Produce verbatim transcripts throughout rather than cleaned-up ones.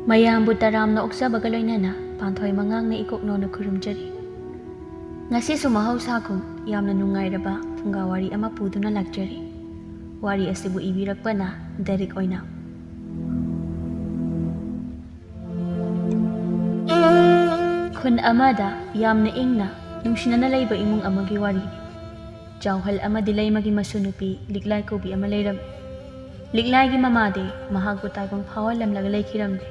ꯃꯌꯥꯝꯕꯨ ꯇꯔꯥꯝꯅ ꯑꯣꯛꯆꯕꯒ ꯂꯣꯏꯅꯅ ꯄꯥꯟꯊꯣꯏ ꯃꯉꯥꯡꯅ ꯏꯀꯣꯛꯅꯣꯅ ꯈꯨꯔꯨꯝꯖꯔꯤ꯫ ꯉꯁꯤꯁꯨ ꯃꯍꯧꯁꯥꯒꯨꯝ ꯌꯥꯝꯅ ꯅꯨꯡꯉꯥꯏꯔꯕ ꯐꯨꯡꯒꯥ ꯋꯥꯔꯤ ꯑꯃ ꯄꯨꯗꯨꯅ ꯂꯥꯛꯆꯔꯤ꯫ ꯋꯥꯔꯤ ꯑꯁꯤꯕꯨ ꯏꯕꯤꯔꯛꯄꯅ ꯗꯦꯔꯤꯛ ꯑꯣꯏꯅ꯫ ꯈꯨꯟ ꯑꯃꯗ ꯌꯥꯝꯅ ꯏꯪꯅ ꯅꯨꯡꯁꯤꯅꯅ ꯂꯩꯕ ꯏꯃꯨꯡ ꯑꯃꯒꯤ ꯋꯥꯔꯤꯅꯤ꯫ ꯆꯥꯎꯍꯜ ꯑꯃꯗꯤ ꯂꯩꯃꯒꯤ ꯃꯁꯨ ꯅꯨꯄꯤ ꯂꯤꯛꯂꯥꯏ ꯀꯧꯕꯤ ꯑꯃ ꯂꯩꯔꯝꯃꯤ꯫ ꯂꯤꯛꯂꯥꯏꯒꯤ ꯃꯃꯥꯗꯤ ꯃꯍꯥꯛꯄꯨ ꯇꯥꯏꯕꯪ ꯐꯥꯎꯍꯜꯂꯝꯂꯒ ꯂꯩꯈꯤꯔꯝꯗꯦ꯫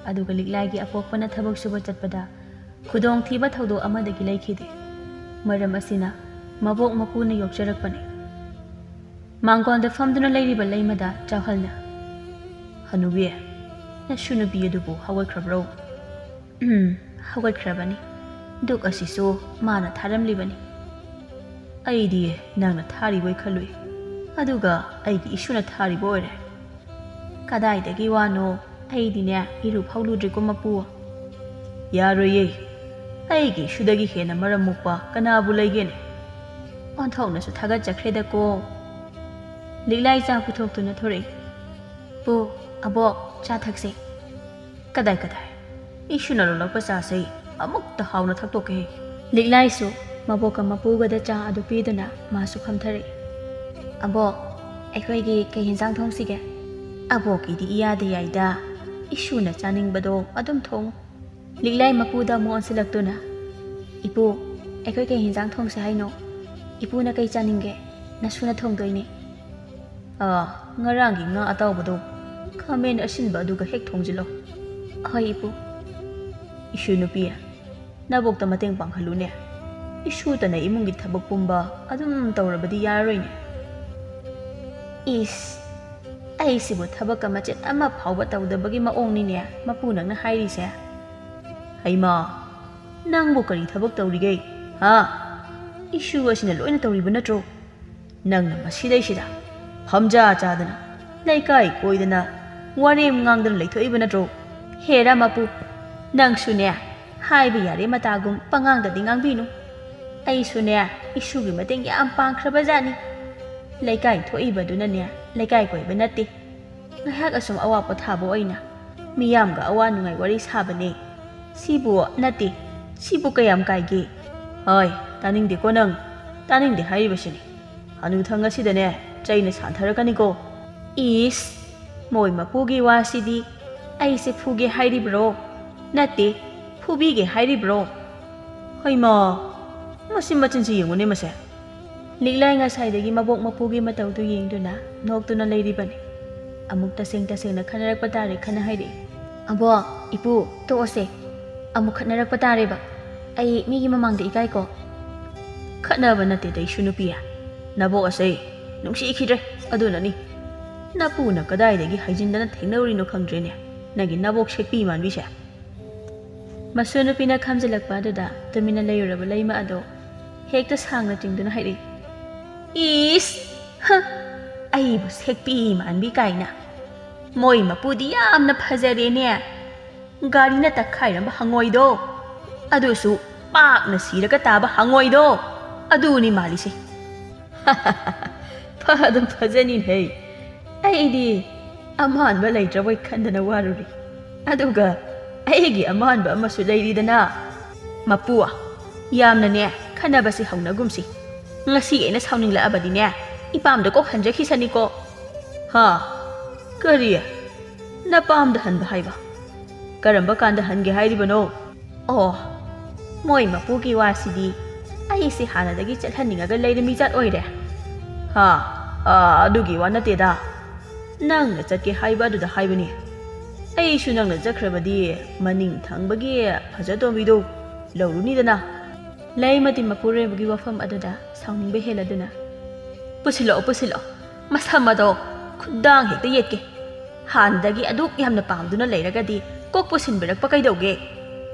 ꯑꯗꯨꯒ ꯂꯤꯛꯂꯥꯏꯒꯤ ꯑꯄꯣꯛꯄꯅ ꯊꯕꯛ ꯁꯨꯕ ꯆꯠꯄꯗ ꯈꯨꯗꯣꯡꯊꯤꯕ ꯊꯧꯗꯣꯛ ꯑꯃꯗꯒꯤ ꯂꯩꯈꯤꯗꯦ꯫ ꯃꯔꯝ ꯑꯁꯤꯅ ꯃꯕꯣꯛ ꯃꯄꯨꯅ ꯌꯣꯛꯆꯔꯛꯄꯅꯤ꯫ ꯃꯥꯡꯒꯣꯜꯗ ꯐꯝꯗꯨꯅ ꯂꯩꯔꯤꯕ ꯂꯩꯃꯗ ꯆꯥꯎꯍꯜꯅ, "ꯍꯅꯨꯕꯤ, ꯅꯁꯨ ꯅꯨꯄꯤ ꯑꯗꯨꯕꯨ ꯍꯧꯒꯠꯈ꯭ꯔꯕ꯭ꯔꯣ?" "ꯎꯝ, ꯍꯧꯒꯠꯈ꯭ꯔꯕꯅꯤ꯫ ꯗꯨꯛ ꯑꯁꯤꯁꯨ ꯃꯥꯅ ꯊꯥꯔꯝꯂꯤꯕꯅꯤ꯫ ꯑꯩꯗꯤ ꯅꯪꯅ ꯊꯥꯔꯤꯕꯣꯏ ꯈꯜꯂꯨꯏ, ꯑꯗꯨꯒ ꯑꯩꯒꯤ ꯏꯁꯨꯅ ꯊꯥꯔꯤꯕ ꯑꯣꯏꯔꯦ꯫ ꯀꯗꯥꯏꯗꯒꯤ ꯋꯥꯅꯣ? ꯑꯩꯗꯤꯅꯦ, ꯏꯔꯨ ꯐꯥꯎ ꯂꯨꯗ꯭ꯔꯤꯀꯣ, ꯃꯄꯨ꯫" "ꯌꯥꯔꯣꯏꯌꯦ, ꯑꯩꯒꯤ ꯏꯁꯨꯗꯒꯤ ꯍꯦꯟꯅ ꯃꯔꯝ ꯃꯣꯛꯄ ꯀꯅꯥꯕꯨ ꯂꯩꯒꯦꯅꯦ?" ꯑꯣꯟꯊꯣꯛꯅꯁꯨ ꯊꯥꯒꯠꯆꯈ꯭ꯔꯦꯗꯀꯣ꯫ ꯂꯤꯛꯂꯥꯏ ꯆꯥ ꯄꯨꯊꯣꯛꯇꯨꯅ ꯊꯣꯔꯛꯏ꯫ "ꯄꯨ, ꯑꯕꯣꯛ, ꯆꯥ ꯊꯛꯁꯦ꯫" "ꯀꯗꯥꯏ, ꯀꯗꯥꯏ? ꯏꯁꯨꯅ ꯂꯣꯜꯂꯛꯄ ꯆꯥꯁꯦ ꯑꯃꯨꯛꯇ ꯍꯥꯎꯅ ꯊꯛꯇꯣꯛꯀꯦ꯫" ꯂꯤꯛꯂꯥꯏꯁꯨ ꯃꯕꯣꯛꯀ ꯃꯄꯨꯒꯗ ꯆꯥ ꯑꯗꯨ ꯄꯤꯗꯨꯅ ꯃꯥꯁꯨ ꯐꯝꯊꯔꯛꯏ꯫ "ꯑꯕꯣꯛ, ꯑꯩꯈꯣꯏꯒꯤ ꯀꯩ ꯌꯦꯟꯁꯥꯡ ꯊꯣꯡꯁꯤꯒꯦ?" "ꯑꯕꯣꯛꯀꯤꯗꯤ ꯏꯌꯥꯗ ꯌꯥꯏꯗ, ꯏꯁꯨꯅ ꯆꯥꯅꯤꯡꯕꯗꯣ ꯑꯗꯨꯝ ꯊꯣꯡꯉꯨ꯫" ꯂꯤꯛꯂꯥꯏ ꯃꯄꯨꯗ ꯑꯃꯨꯛ ꯑꯣꯟꯁꯤꯜꯂꯛꯇꯨꯅ, "ꯏꯄꯨ, ꯑꯩꯈꯣꯏ ꯀꯩ ꯌꯦꯟꯁꯥꯡ ꯊꯣꯡꯁꯦ ꯍꯥꯏꯅꯣ? ꯏꯄꯨꯅ ꯀꯩ ꯆꯥꯅꯤꯡꯒꯦ? ꯅꯁꯨꯅ ꯊꯣꯡꯗꯣꯏꯅꯦ꯫" "ꯑꯥ, ꯉꯔꯥꯡꯒꯤ ꯉꯥ ꯑꯇꯥꯎꯕꯗꯣ, ꯈꯥꯃꯦꯟ ꯑꯁꯤꯟꯕ ꯑꯗꯨꯒ ꯍꯦꯛ ꯊꯣꯡꯖꯤꯜꯂꯣ꯫" "ꯍꯣꯏ, ꯏꯄꯨ꯫" "ꯏꯁꯨ ꯅꯨꯄꯤ, ꯅꯕꯣꯛꯇ ꯃꯇꯦꯡ ꯄꯥꯡꯍꯜꯂꯨꯅꯦ꯫ ꯏꯁꯨꯇꯅ ꯏꯃꯨꯡꯒꯤ ꯊꯕꯛ ꯄꯨꯝꯕ ꯑꯗꯨꯝ ꯇꯧꯔꯕꯗꯤ ꯌꯥꯔꯔꯣꯏꯅꯦ꯫" "ꯏꯁ, ꯑꯩꯁꯤꯕꯨ ꯊꯕꯛꯀ ꯃꯆꯦꯠ ꯑꯃ ꯐꯥꯎꯕ ꯇꯧꯗꯕꯒꯤ ꯃꯑꯣꯡꯅꯤꯅꯦ, ꯃꯄꯨ, ꯅꯪꯅ ꯍꯥꯏꯔꯤꯁꯦ?" "ꯍꯩꯃꯥ, ꯅꯪꯕꯨ ꯀꯔꯤ ꯊꯕꯛ ꯇꯧꯔꯤꯒꯦ? ꯍꯥ? ꯏꯁꯨ ꯑꯁꯤꯅ ꯂꯣꯏꯅ ꯇꯧꯔꯤꯕ ꯅꯠꯇ꯭ꯔꯣ? ꯅꯪꯅ ꯃꯁꯤꯗꯩꯁꯤꯗ ꯐꯝꯖꯥ ꯆꯥꯗꯅ, ꯂꯩꯀꯥꯏ ꯀꯣꯏꯗꯅ, ꯋꯥꯔꯦꯝ ꯉꯥꯡꯗꯅ ꯂꯩꯊꯣꯛꯏꯕ ꯅꯠꯇ꯭ꯔꯣ? ꯍꯦꯔꯥ ꯃꯄꯨ, ꯅꯪꯁꯨꯅꯦ, ꯍꯥꯏꯕ ꯌꯥꯔꯦ ꯃꯇꯥꯒꯨꯝ ꯄꯉꯥꯡꯗꯗꯤ ꯉꯥꯡꯕꯤꯅꯨ꯫ ꯑꯩꯁꯨꯅꯦ, ꯏꯁꯨꯒꯤ ꯃꯇꯦꯡ ꯌꯥꯝ ꯄꯥꯡꯈ꯭ꯔꯕ ꯖꯥꯠꯅꯤ꯫ ꯂꯩꯀꯥꯏ ꯊꯣꯛꯏꯕꯗꯨꯅꯅꯦ, ꯂꯩꯀꯥꯏ ꯀꯣꯏꯕ ꯅꯠꯇꯦ꯫ ꯉꯥꯏꯍꯥꯛ ꯑꯁꯨꯝ ꯑꯋꯥ ꯄꯣꯊꯥꯕ ꯑꯣꯏꯅ ꯃꯤꯌꯥꯝꯒ ꯑꯋꯥ ꯅꯨꯡꯉꯥꯏ ꯋꯥꯔꯤ ꯁꯥꯕꯅꯦ꯫ ꯁꯤꯕꯨ ꯅꯠꯇꯦ, ꯁꯤꯕꯨ ꯀꯌꯥꯝ ꯀꯥꯏꯒꯦ? ꯍꯣꯏ, ꯇꯥꯅꯤꯡꯗꯦꯀꯣ ꯅꯪ, ꯇꯥꯅꯤꯡꯗꯦ ꯍꯥꯏꯔꯤꯕꯁꯤꯅꯤ꯫ ꯍꯅꯨꯊꯪ ꯑꯁꯤꯗꯅꯦ ꯆꯩꯅ ꯁꯥꯟꯊꯔꯛꯀꯅꯤꯀꯣ꯫ ꯏꯁ, ꯃꯣꯏ ꯃꯄꯨꯒꯤ ꯋꯥꯁꯤꯗꯤ ꯑꯩꯁꯦ ꯐꯨꯒꯦ ꯍꯥꯏꯔꯤꯕ꯭ꯔꯣ? ꯅꯠꯇꯦ, ꯐꯨꯕꯤꯒꯦ ꯍꯥꯏꯔꯤꯕ꯭ꯔꯣ? ꯍꯩꯃꯥ, ꯃꯁꯤ ꯃꯆꯤꯟꯁꯤ ꯌꯦꯡꯉꯨꯅꯦ ꯃꯁꯦ꯫ ꯂꯤꯛꯂꯥꯏ ꯉꯁꯥꯏꯗꯒꯤ ꯃꯕꯣꯛ ꯃꯄꯨꯒꯤ ꯃꯇꯧꯗꯨ ꯌꯦꯡꯗꯨꯅ ꯅꯣꯛꯇꯨꯅ ꯂꯩꯔꯤꯕꯅꯤ꯫ ꯑꯃꯨꯛ ꯇꯁꯦꯡ ꯇꯁꯦꯡꯅ ꯈꯟꯅꯔꯛꯄ ꯇꯥꯔꯦ ꯈꯟꯅ ꯍꯥꯏꯔꯛꯏ꯫ ꯑꯕꯣ, ꯏꯄꯨ, ꯇꯣꯛꯑꯁꯦ꯫ ꯑꯃꯨꯛ ꯈꯠꯅꯔꯛꯄ ꯇꯥꯔꯦꯕ꯫ ꯑꯩ ꯃꯤꯒꯤ ꯃꯃꯥꯡꯗ ꯏꯀꯥꯏꯀꯣ꯫ ꯈꯠꯅꯕ ꯅꯠꯇꯦ ꯇꯩꯁꯨ ꯅꯨꯄꯤ꯫ ꯅꯕꯣꯛ ꯑꯁꯦ ꯅꯨꯡꯁꯤꯈꯤꯗ꯭ꯔꯦ꯫ ꯑꯗꯨꯅꯅꯤ꯫ ꯅꯄꯨꯅ ꯀꯗꯥꯏꯗꯒꯤ ꯍꯩꯖꯤꯟꯗꯅ ꯊꯦꯡꯅꯔꯨꯔꯤꯅꯣ ꯈꯪꯗ꯭ꯔꯦꯅꯦ, ꯅꯪꯒꯤ ꯅꯕꯣꯛ ꯁꯦꯛꯄꯤ ꯃꯥꯟꯕꯤꯁꯦ꯫ ꯃꯁꯨ ꯅꯨꯄꯤꯅ ꯈꯥꯝꯖꯤꯜꯂꯛꯄ ꯑꯗꯨꯗ ꯇꯨꯃꯤꯟꯅ ꯂꯩꯔꯨꯔꯕ ꯂꯩꯃ ꯑꯗꯣ ꯍꯦꯛꯇ ꯁꯥꯡꯅ ꯆꯤꯡꯗꯨꯅ ꯍꯥꯏꯔꯛꯏ꯫ ꯏꯁ! ꯍ! ꯑꯩꯕꯨ ꯁꯦꯛꯄꯤ ꯃꯥꯟꯕꯤ ꯀꯥꯏꯅ꯫ ꯃꯣꯏ ꯃꯄꯨꯗꯤ ꯌꯥꯝꯅ ꯐꯖꯔꯦꯅꯦ꯫ ꯒꯥꯔꯤꯅ ꯇꯛꯈꯥꯏꯔꯝꯕ ꯍꯪꯉꯣꯏꯗꯣ, ꯑꯗꯨꯁꯨ ꯄꯥꯛꯅ ꯁꯤꯔꯒ ꯇꯥꯕ ꯍꯪꯉꯣꯏꯗꯣ, ꯑꯗꯨꯅꯤ ꯃꯥꯜꯂꯤꯁꯦ꯫ ꯐꯗꯨꯝ ꯐꯖꯅꯤꯍꯦ꯫ ꯑꯩꯗꯤ ꯑꯃꯥꯟꯕ ꯂꯩꯇ꯭ꯔꯕꯣꯏ ꯈꯟꯗꯅ ꯋꯥꯔꯨꯔꯤ꯫ ꯑꯗꯨꯒ ꯑꯩꯒꯤ ꯑꯃꯥꯟꯕ ꯑꯃꯁꯨ ꯂꯩꯔꯤꯗꯅ꯫ ꯃꯄꯨ, ꯌꯥꯝꯅꯅꯦ ꯈꯟꯅꯕꯁꯤ ꯍꯧꯅꯒꯨꯝꯁꯤ꯫ ꯉꯁꯤ ꯑꯩꯅ ꯁꯥꯎꯅꯤꯡꯂꯛꯑꯕꯗꯤꯅꯦ, ꯏꯄꯥꯝꯗ ꯀꯣꯛ ꯍꯟꯖꯈꯤꯁꯅꯤꯀꯣ꯫ ꯍꯥ? ꯀꯔꯤ? ꯅꯄꯥꯝꯗ ꯍꯟꯕ ꯍꯥꯏꯕ? ꯀꯔꯝꯕ ꯀꯥꯟꯗ ꯍꯟꯒꯦ ꯍꯥꯏꯔꯤꯕꯅꯣ? ꯑꯣ, ꯃꯣꯏ ꯃꯄꯨꯒꯤ ꯋꯥꯁꯤꯗꯤ ꯑꯩꯁꯦ ꯍꯥꯟꯅꯗꯒꯤ ꯆꯠꯍꯟꯅꯤꯡꯉꯒ ꯂꯩꯔꯃꯤ ꯖꯥꯠ ꯑꯣꯏꯔꯦ꯫ ꯍꯥ? ꯑꯥ, ꯑꯗꯨꯒꯤ ꯋꯥ ꯅꯠꯇꯦꯗ꯫ ꯅꯪꯅ ꯆꯠꯀꯦ ꯍꯥꯏꯕ ꯑꯗꯨꯗ ꯍꯥꯏꯕꯅꯤ꯫ ꯑꯩꯁꯨ ꯅꯪꯅ ꯆꯠꯈ꯭ꯔꯕꯗꯤ ꯃꯅꯤꯡ ꯊꯪꯕꯒꯤ ꯐꯖꯇꯣꯝꯕꯤꯗꯣ ꯂꯧꯔꯨꯅꯤꯗꯅ꯫ ꯂꯩꯃꯗꯤ ꯃꯄꯨꯔꯣꯏꯕꯒꯤ ꯋꯥꯐꯝ ꯑꯗꯨꯗ ꯁꯥꯎꯅꯤꯡꯕ ꯍꯦꯜꯂꯗꯨꯅ, "ꯄꯨꯁꯤꯜꯂꯛꯑꯣ, ꯄꯨꯁꯤꯜꯂꯛꯑꯣ꯫ ꯃꯁꯝ ꯑꯗꯣ ꯈꯨꯗꯥꯡ ꯍꯦꯛꯇ ꯌꯦꯠꯀꯦ꯫ ꯍꯥꯟꯅꯗꯒꯤ ꯑꯗꯨꯛ ꯌꯥꯝꯅ ꯄꯥꯝꯗꯨꯅ ꯂꯩꯔꯒꯗꯤ ꯀꯣꯛ ꯄꯨꯁꯤꯟꯕꯤꯔꯛꯄ ꯀꯩꯗꯧꯒꯦ?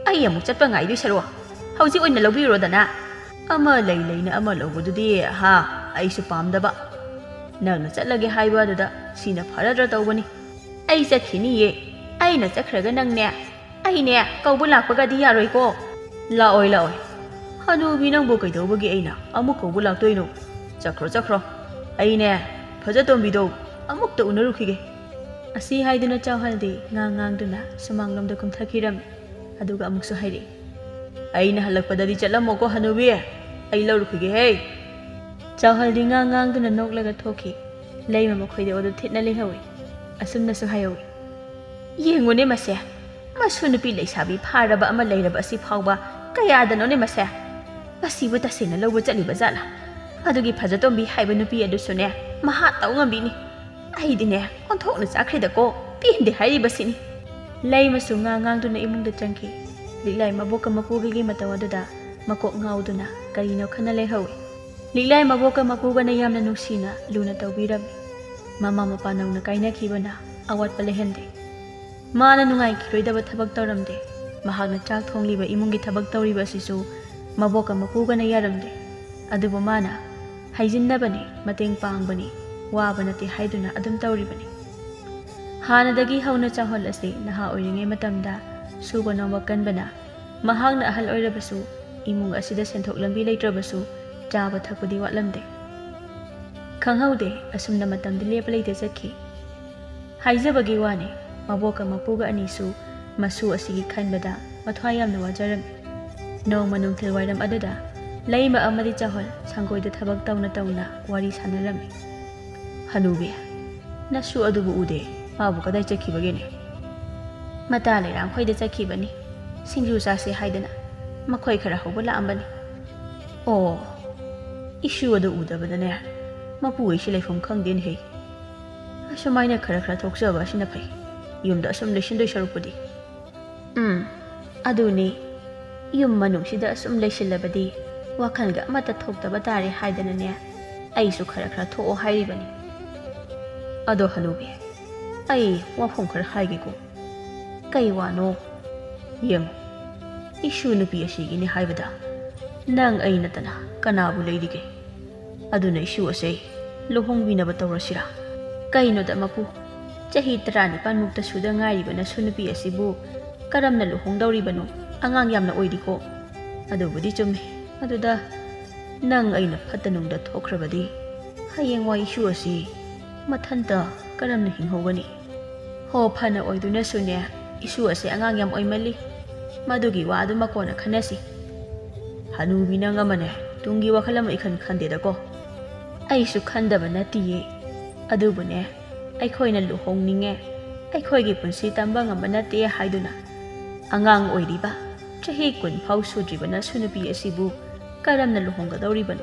ꯑꯩ ꯑꯃꯨꯛ ꯆꯠꯄ ꯉꯥꯏꯗꯣꯏ ꯁꯔꯨꯛ ꯍꯧꯖꯤꯛ ꯑꯣꯏꯅ ꯂꯧꯕꯤꯔꯣꯗꯅ꯫ ꯑꯃ ꯂꯩ ꯂꯩꯅ ꯑꯃ ꯂꯧꯕꯗꯨꯗꯤ, ꯍꯥ, ꯑꯩꯁꯨ ꯄꯥꯝꯗꯕ꯫ ꯅꯪꯅ ꯆꯠꯂꯒꯦ ꯍꯥꯏꯕ ꯑꯗꯨꯗ ꯁꯤꯅ ꯐꯔꯗ꯭ꯔꯥ ꯇꯧꯕꯅꯤ꯫ ꯑꯩ ꯆꯠꯈꯤꯅꯤꯌꯦ꯫ ꯑꯩꯅ ꯆꯠꯈ꯭ꯔꯒ ꯅꯪꯅꯦ, ꯑꯩꯅꯦ ꯀꯧꯕ ꯂꯥꯛꯄꯒꯗꯤ ꯌꯥꯔꯣꯏꯀꯣ?" "ꯂꯥꯛꯑꯣꯏ, ꯂꯥꯛꯑꯣꯏ꯫ ꯍꯅꯨꯕꯤ ꯅꯪꯕꯨ ꯀꯩꯗꯧꯕꯒꯤ ꯑꯩꯅ ꯑꯃꯨꯛ ꯀꯧꯕ ꯂꯥꯛꯇꯣꯏꯅꯣ? ꯆꯠꯈ꯭ꯔꯣ, ꯆꯠꯈ꯭ꯔꯣ꯫ ꯑꯩꯅꯦ ꯐꯖꯇꯣꯝꯕꯤꯗꯣ ꯑꯃꯨꯛꯇ ꯎꯅꯔꯨꯈꯤꯒꯦ꯫ ꯑꯁꯤ ꯍꯥꯏꯗꯨꯅ ꯆꯥꯎꯍꯜꯗꯤ ꯉꯥꯡ ꯉꯥꯡꯗꯨꯅ ꯁꯨꯃꯥꯡꯂꯣꯝꯗ ꯀꯨꯝꯊꯈꯤꯔꯝꯃꯤ꯫ ꯑꯗꯨꯒ ꯑꯃꯨꯛꯁꯨ ꯍꯥꯏꯔꯛꯏ, "ꯑꯩꯅ ꯍꯜꯂꯛꯄꯗꯗꯤ ꯆꯠꯂꯝꯃꯣꯀꯣ ꯍꯅꯨꯕꯤ, ꯑꯩ ꯂꯧꯔꯨꯈꯤꯒꯦꯍꯦ!" ꯆꯥꯎꯍꯜꯗꯤ ꯉꯥꯡ ꯉꯥꯡꯗꯨꯅ ꯅꯣꯛꯂꯒ ꯊꯣꯛꯈꯤ꯫ ꯂꯩꯃ ꯃꯈꯣꯏꯗ ꯑꯣꯗꯣ ꯊꯤꯠꯅ ꯂꯩꯍꯧꯏ꯫ ꯑꯁꯨꯝꯅꯁꯨ ꯍꯥꯏꯍꯧꯏ, "ꯌꯦꯡꯉꯨꯅꯦ ꯃꯁꯦ, ꯃꯁꯨ ꯅꯨꯄꯤ ꯂꯩꯁꯥꯕꯤ ꯐꯥꯔꯕ ꯑꯃ ꯂꯩꯔꯕ ꯑꯁꯤ ꯐꯥꯎꯕ ꯀꯌꯥꯗꯅꯣꯅꯦ ꯃꯁꯦ? ꯃꯁꯤꯕꯨ ꯇꯁꯦꯡꯅ ꯂꯧꯕ ꯆꯠꯂꯤꯕ ꯖꯥꯠꯂꯥ? ꯑꯗꯨꯒꯤ ꯐꯖꯇꯣꯝꯕꯤ ꯍꯥꯏꯕ ꯅꯨꯄꯤ ꯑꯗꯨꯁꯨꯅꯦ, ꯃꯍꯥ ꯇꯧ ꯉꯝꯕꯤꯅꯤ꯫ ꯑꯩꯗꯤꯅꯦ, ꯑꯣꯟꯊꯣꯛꯅ ꯆꯥꯈ꯭ꯔꯦꯗꯀꯣ, ꯄꯦꯟꯗꯦ ꯍꯥꯏꯔꯤꯕꯁꯤꯅꯤ!" ꯂꯩꯃꯁꯨ ꯉꯥꯡ ꯉꯥꯡꯗꯨꯅ ꯏꯃꯨꯡꯗ ꯆꯪꯈꯤ꯫ ꯂꯤꯛꯂꯥꯏ ꯃꯕꯣꯛꯀ ꯃꯄꯨꯒꯒꯤ ꯃꯇꯧ ꯑꯗꯨꯗ ꯃꯀꯣꯛ ꯉꯥꯎꯗꯨꯅ ꯀꯔꯤꯅꯣ ꯈꯟꯅ ꯂꯩꯍꯧꯏ꯫ ꯂꯤꯛꯂꯥꯏ ꯃꯕꯣꯛꯀ ꯃꯄꯨꯒꯅ ꯌꯥꯝꯅ ꯅꯨꯡꯁꯤꯅ ꯂꯨꯅ ꯇꯧꯕꯤꯔꯝꯃꯤ꯫ ꯃꯃꯥ ꯃꯄꯥ ꯅꯧꯅ ꯀꯥꯏꯅꯈꯤꯕꯅ ꯑꯋꯥꯠꯄ ꯂꯩꯍꯟꯗꯦ꯫ ꯃꯥꯅ ꯅꯨꯡꯉꯥꯏꯈꯤꯔꯣꯏꯗꯕ ꯊꯕꯛ ꯇꯧꯔꯝꯗꯦ꯫ ꯃꯍꯥꯛꯅ ꯆꯥꯛ ꯊꯣꯡꯂꯤꯕ ꯏꯃꯨꯡꯒꯤ ꯊꯕꯛ ꯇꯧꯔꯤꯕ ꯑꯁꯤꯁꯨ ꯃꯕꯣꯛꯀ ꯃꯄꯨꯒꯅ ꯌꯥꯔꯝꯗꯦ꯫ ꯑꯗꯨꯕꯨ ꯃꯥꯅ ꯍꯩꯖꯤꯟꯅꯕꯅꯤ, ꯃꯇꯦꯡ ꯄꯥꯡꯕꯅꯤ, ꯋꯥꯕ ꯅꯠꯇꯦ ꯍꯥꯏꯗꯨꯅ ꯑꯗꯨꯝ ꯇꯧꯔꯤꯕꯅꯤ꯫ ꯍꯥꯟꯅꯗꯒꯤ ꯍꯧꯅ ꯆꯥꯎꯍꯜ ꯑꯁꯤ ꯅꯍꯥ ꯑꯣꯏꯔꯤꯉꯩ ꯃꯇꯝꯗ ꯁꯨꯕ ꯅꯣꯝꯕ ꯀꯟꯕꯅ ꯃꯍꯥꯛꯅ ꯑꯍꯜ ꯑꯣꯏꯔꯕꯁꯨ ꯏꯃꯨꯡ ꯑꯁꯤꯗ ꯁꯦꯟꯊꯣꯛ ꯂꯝꯕꯤ ꯂꯩꯇ꯭ꯔꯕꯁꯨ ꯆꯥꯕ ꯊꯛꯄꯗꯤ ꯋꯥꯠꯂꯝꯗꯦ꯫ ꯈꯪꯍꯧꯗꯦ, ꯑꯁꯨꯝꯅ ꯃꯇꯝꯗꯤ ꯂꯦꯞꯄ ꯂꯩꯇ ꯆꯠꯈꯤ꯫ ꯍꯥꯏꯖꯕꯒꯤ ꯋꯥꯅꯤ, ꯃꯕꯣꯛꯀ ꯃꯄꯨꯒ ꯑꯅꯤꯁꯨ ꯃꯁꯨ ꯑꯁꯤꯒꯤ ꯈꯟꯕꯗ ꯃꯊ꯭ꯋꯥꯏ ꯌꯥꯝꯅ ꯋꯥꯖꯔꯝꯃꯤ꯫ ꯅꯣꯡꯃ ꯅꯨꯡꯊꯤꯜ ꯋꯥꯏꯔꯝ ꯑꯗꯨꯗ ꯂꯩꯃ ꯑꯃꯗꯤ ꯆꯥꯍꯣꯜ ꯁꯪꯒꯣꯏꯗ ꯊꯕꯛ ꯇꯧꯅ ꯇꯧꯅ ꯋꯥꯔꯤ ꯁꯥꯟꯅꯔꯝꯃꯤ꯫ "ꯍꯅꯨꯕꯤ, ꯅꯁꯨ ꯑꯗꯨꯕꯨ ꯎꯗꯦ, ꯃꯥꯕꯨ ꯀꯗꯥꯏ ꯆꯠꯈꯤꯕꯒꯦꯅꯦ?" "ꯃꯇꯥ ꯂꯩꯔꯥꯡꯈꯣꯏꯗ ꯆꯠꯈꯤꯕꯅꯤ, ꯁꯤꯡꯖꯨ ꯆꯥꯁꯦ ꯍꯥꯏꯗꯅ꯫ ꯃꯈꯣꯏ ꯈꯔ ꯍꯧꯕ ꯂꯥꯛꯑꯝꯕꯅꯤ꯫" "ꯑꯣ, ꯏꯁꯨ ꯑꯗꯨ ꯎꯗꯕꯗꯅꯦ, ꯃꯄꯨ ꯑꯩꯁꯤ ꯂꯩꯐꯝ ꯈꯪꯗꯦꯅꯦꯍꯦ꯫ ꯑꯁꯨꯃꯥꯏꯅ ꯈꯔ ꯈꯔ ꯊꯣꯛꯆꯕ ꯑꯁꯤꯅ ꯐꯩ, ꯌꯨꯝꯗ ꯑꯁꯨꯝ ꯂꯩꯁꯤꯟꯗꯣꯏ ꯁꯔꯨꯛꯄꯨꯗꯤ꯫" "ꯎꯝ, ꯑꯗꯨꯅꯤ, ꯌꯨꯝ ꯃꯅꯨꯡꯁꯤꯗ ꯑꯁꯨꯝ ꯂꯩꯁꯤꯜꯂꯕꯗꯤ ꯋꯥꯈꯜꯒ ꯑꯃꯠꯇ ꯊꯣꯛꯇꯕ ꯇꯥꯔꯦ ꯍꯥꯏꯗꯅꯅꯦ, ꯑꯩꯁꯨ ꯈꯔ ꯈꯔ ꯊꯣꯛꯑꯣ ꯍꯥꯏꯔꯤꯕꯅꯤ꯫ ꯑꯗꯣ ꯍꯅꯨꯕꯤ, ꯑꯩ ꯋꯥꯐꯝ ꯈꯔ ꯍꯥꯏꯒꯦꯀꯣ꯫" "ꯀꯩ ꯋꯥꯅꯣ?" "ꯌꯦꯡꯉꯨ, ꯏꯁꯨ ꯅꯨꯄꯤ ꯑꯁꯤꯒꯤꯅꯤ ꯍꯥꯏꯕꯗ ꯅꯪ ꯑꯩ ꯅꯠꯇꯅ ꯀꯅꯥꯕꯨ ꯂꯩꯔꯤꯒꯦ? ꯑꯗꯨꯅ ꯏꯁꯨ ꯑꯁꯦ ꯂꯨꯍꯣꯡꯕꯤꯅꯕ ꯇꯧꯔꯁꯤꯔꯥ?" "ꯀꯩꯅꯣꯗ ꯃꯄꯨ, ꯆꯍꯤ ꯇꯔꯥꯅꯤꯄꯥꯟ ꯃꯨꯛꯇ ꯁꯨꯗ ꯉꯥꯏꯔꯤꯕ ꯅꯁꯨ ꯅꯨꯄꯤ ꯑꯁꯤꯕꯨ ꯀꯔꯝꯅ ꯂꯨꯍꯣꯡꯗꯧꯔꯤꯕꯅꯣ? ꯑꯉꯥꯡ ꯌꯥꯝꯅ ꯑꯣꯏꯔꯤꯀꯣ꯫" "ꯑꯗꯨꯕꯨꯗꯤ ꯆꯨꯝꯃꯤ꯫ ꯑꯗꯨꯗ ꯅꯪ ꯑꯩꯅ ꯐꯠꯇ ꯅꯨꯡꯗ ꯊꯣꯛꯈ꯭ꯔꯕꯗꯤ ꯍꯌꯦꯡꯋꯥꯏ ꯏꯁꯨ ꯑꯁꯤ ꯃꯊꯟꯇ ꯀꯔꯝꯅ ꯍꯤꯡꯍꯧꯒꯅꯤ?" ꯑꯣ, ꯐꯅ ꯑꯣꯏꯗꯨꯅꯁꯨꯅꯦ, ꯏꯁꯨ ꯑꯁꯦ ꯑꯉꯥꯡ ꯌꯥꯝ ꯑꯣꯏꯃꯜꯂꯤ꯫ ꯃꯗꯨꯒꯤ ꯋꯥ ꯑꯗꯨꯃ ꯀꯣꯟꯅ ꯈꯟꯅꯁꯤ꯫ ꯍꯅꯨꯕꯤ ꯅꯪ ꯑꯃꯅꯦ, ꯇꯨꯡꯒꯤ ꯋꯥꯈꯜ ꯑꯃ ꯏꯈꯟ ꯈꯟꯗꯦꯗꯀꯣ꯫ ꯑꯩꯁꯨ ꯈꯟꯗꯕ ꯅꯠꯇꯤꯌꯦ꯫ ꯑꯗꯨꯕꯨꯅꯦ, ꯑꯩꯈꯣꯏꯅ ꯂꯨꯍꯣꯡꯅꯤꯡꯉꯦ, ꯑꯩꯈꯣꯏꯒꯤ ꯄꯨꯟꯁꯤ ꯇꯝꯕ ꯉꯝꯕ ꯅꯠꯇꯦ ꯍꯥꯏꯗꯨꯅ ꯑꯉꯥꯡ ꯑꯣꯏꯔꯤꯕ, ꯆꯍꯤ ꯀꯨꯟ ꯐꯥꯎ ꯁꯨꯗ꯭ꯔꯤꯕ ꯅꯁꯨ ꯅꯨꯄꯤ ꯑꯁꯤꯕꯨ ꯀꯔꯝꯅ ꯂꯨꯍꯣꯡꯒꯗꯧꯔꯤꯕꯅꯣ?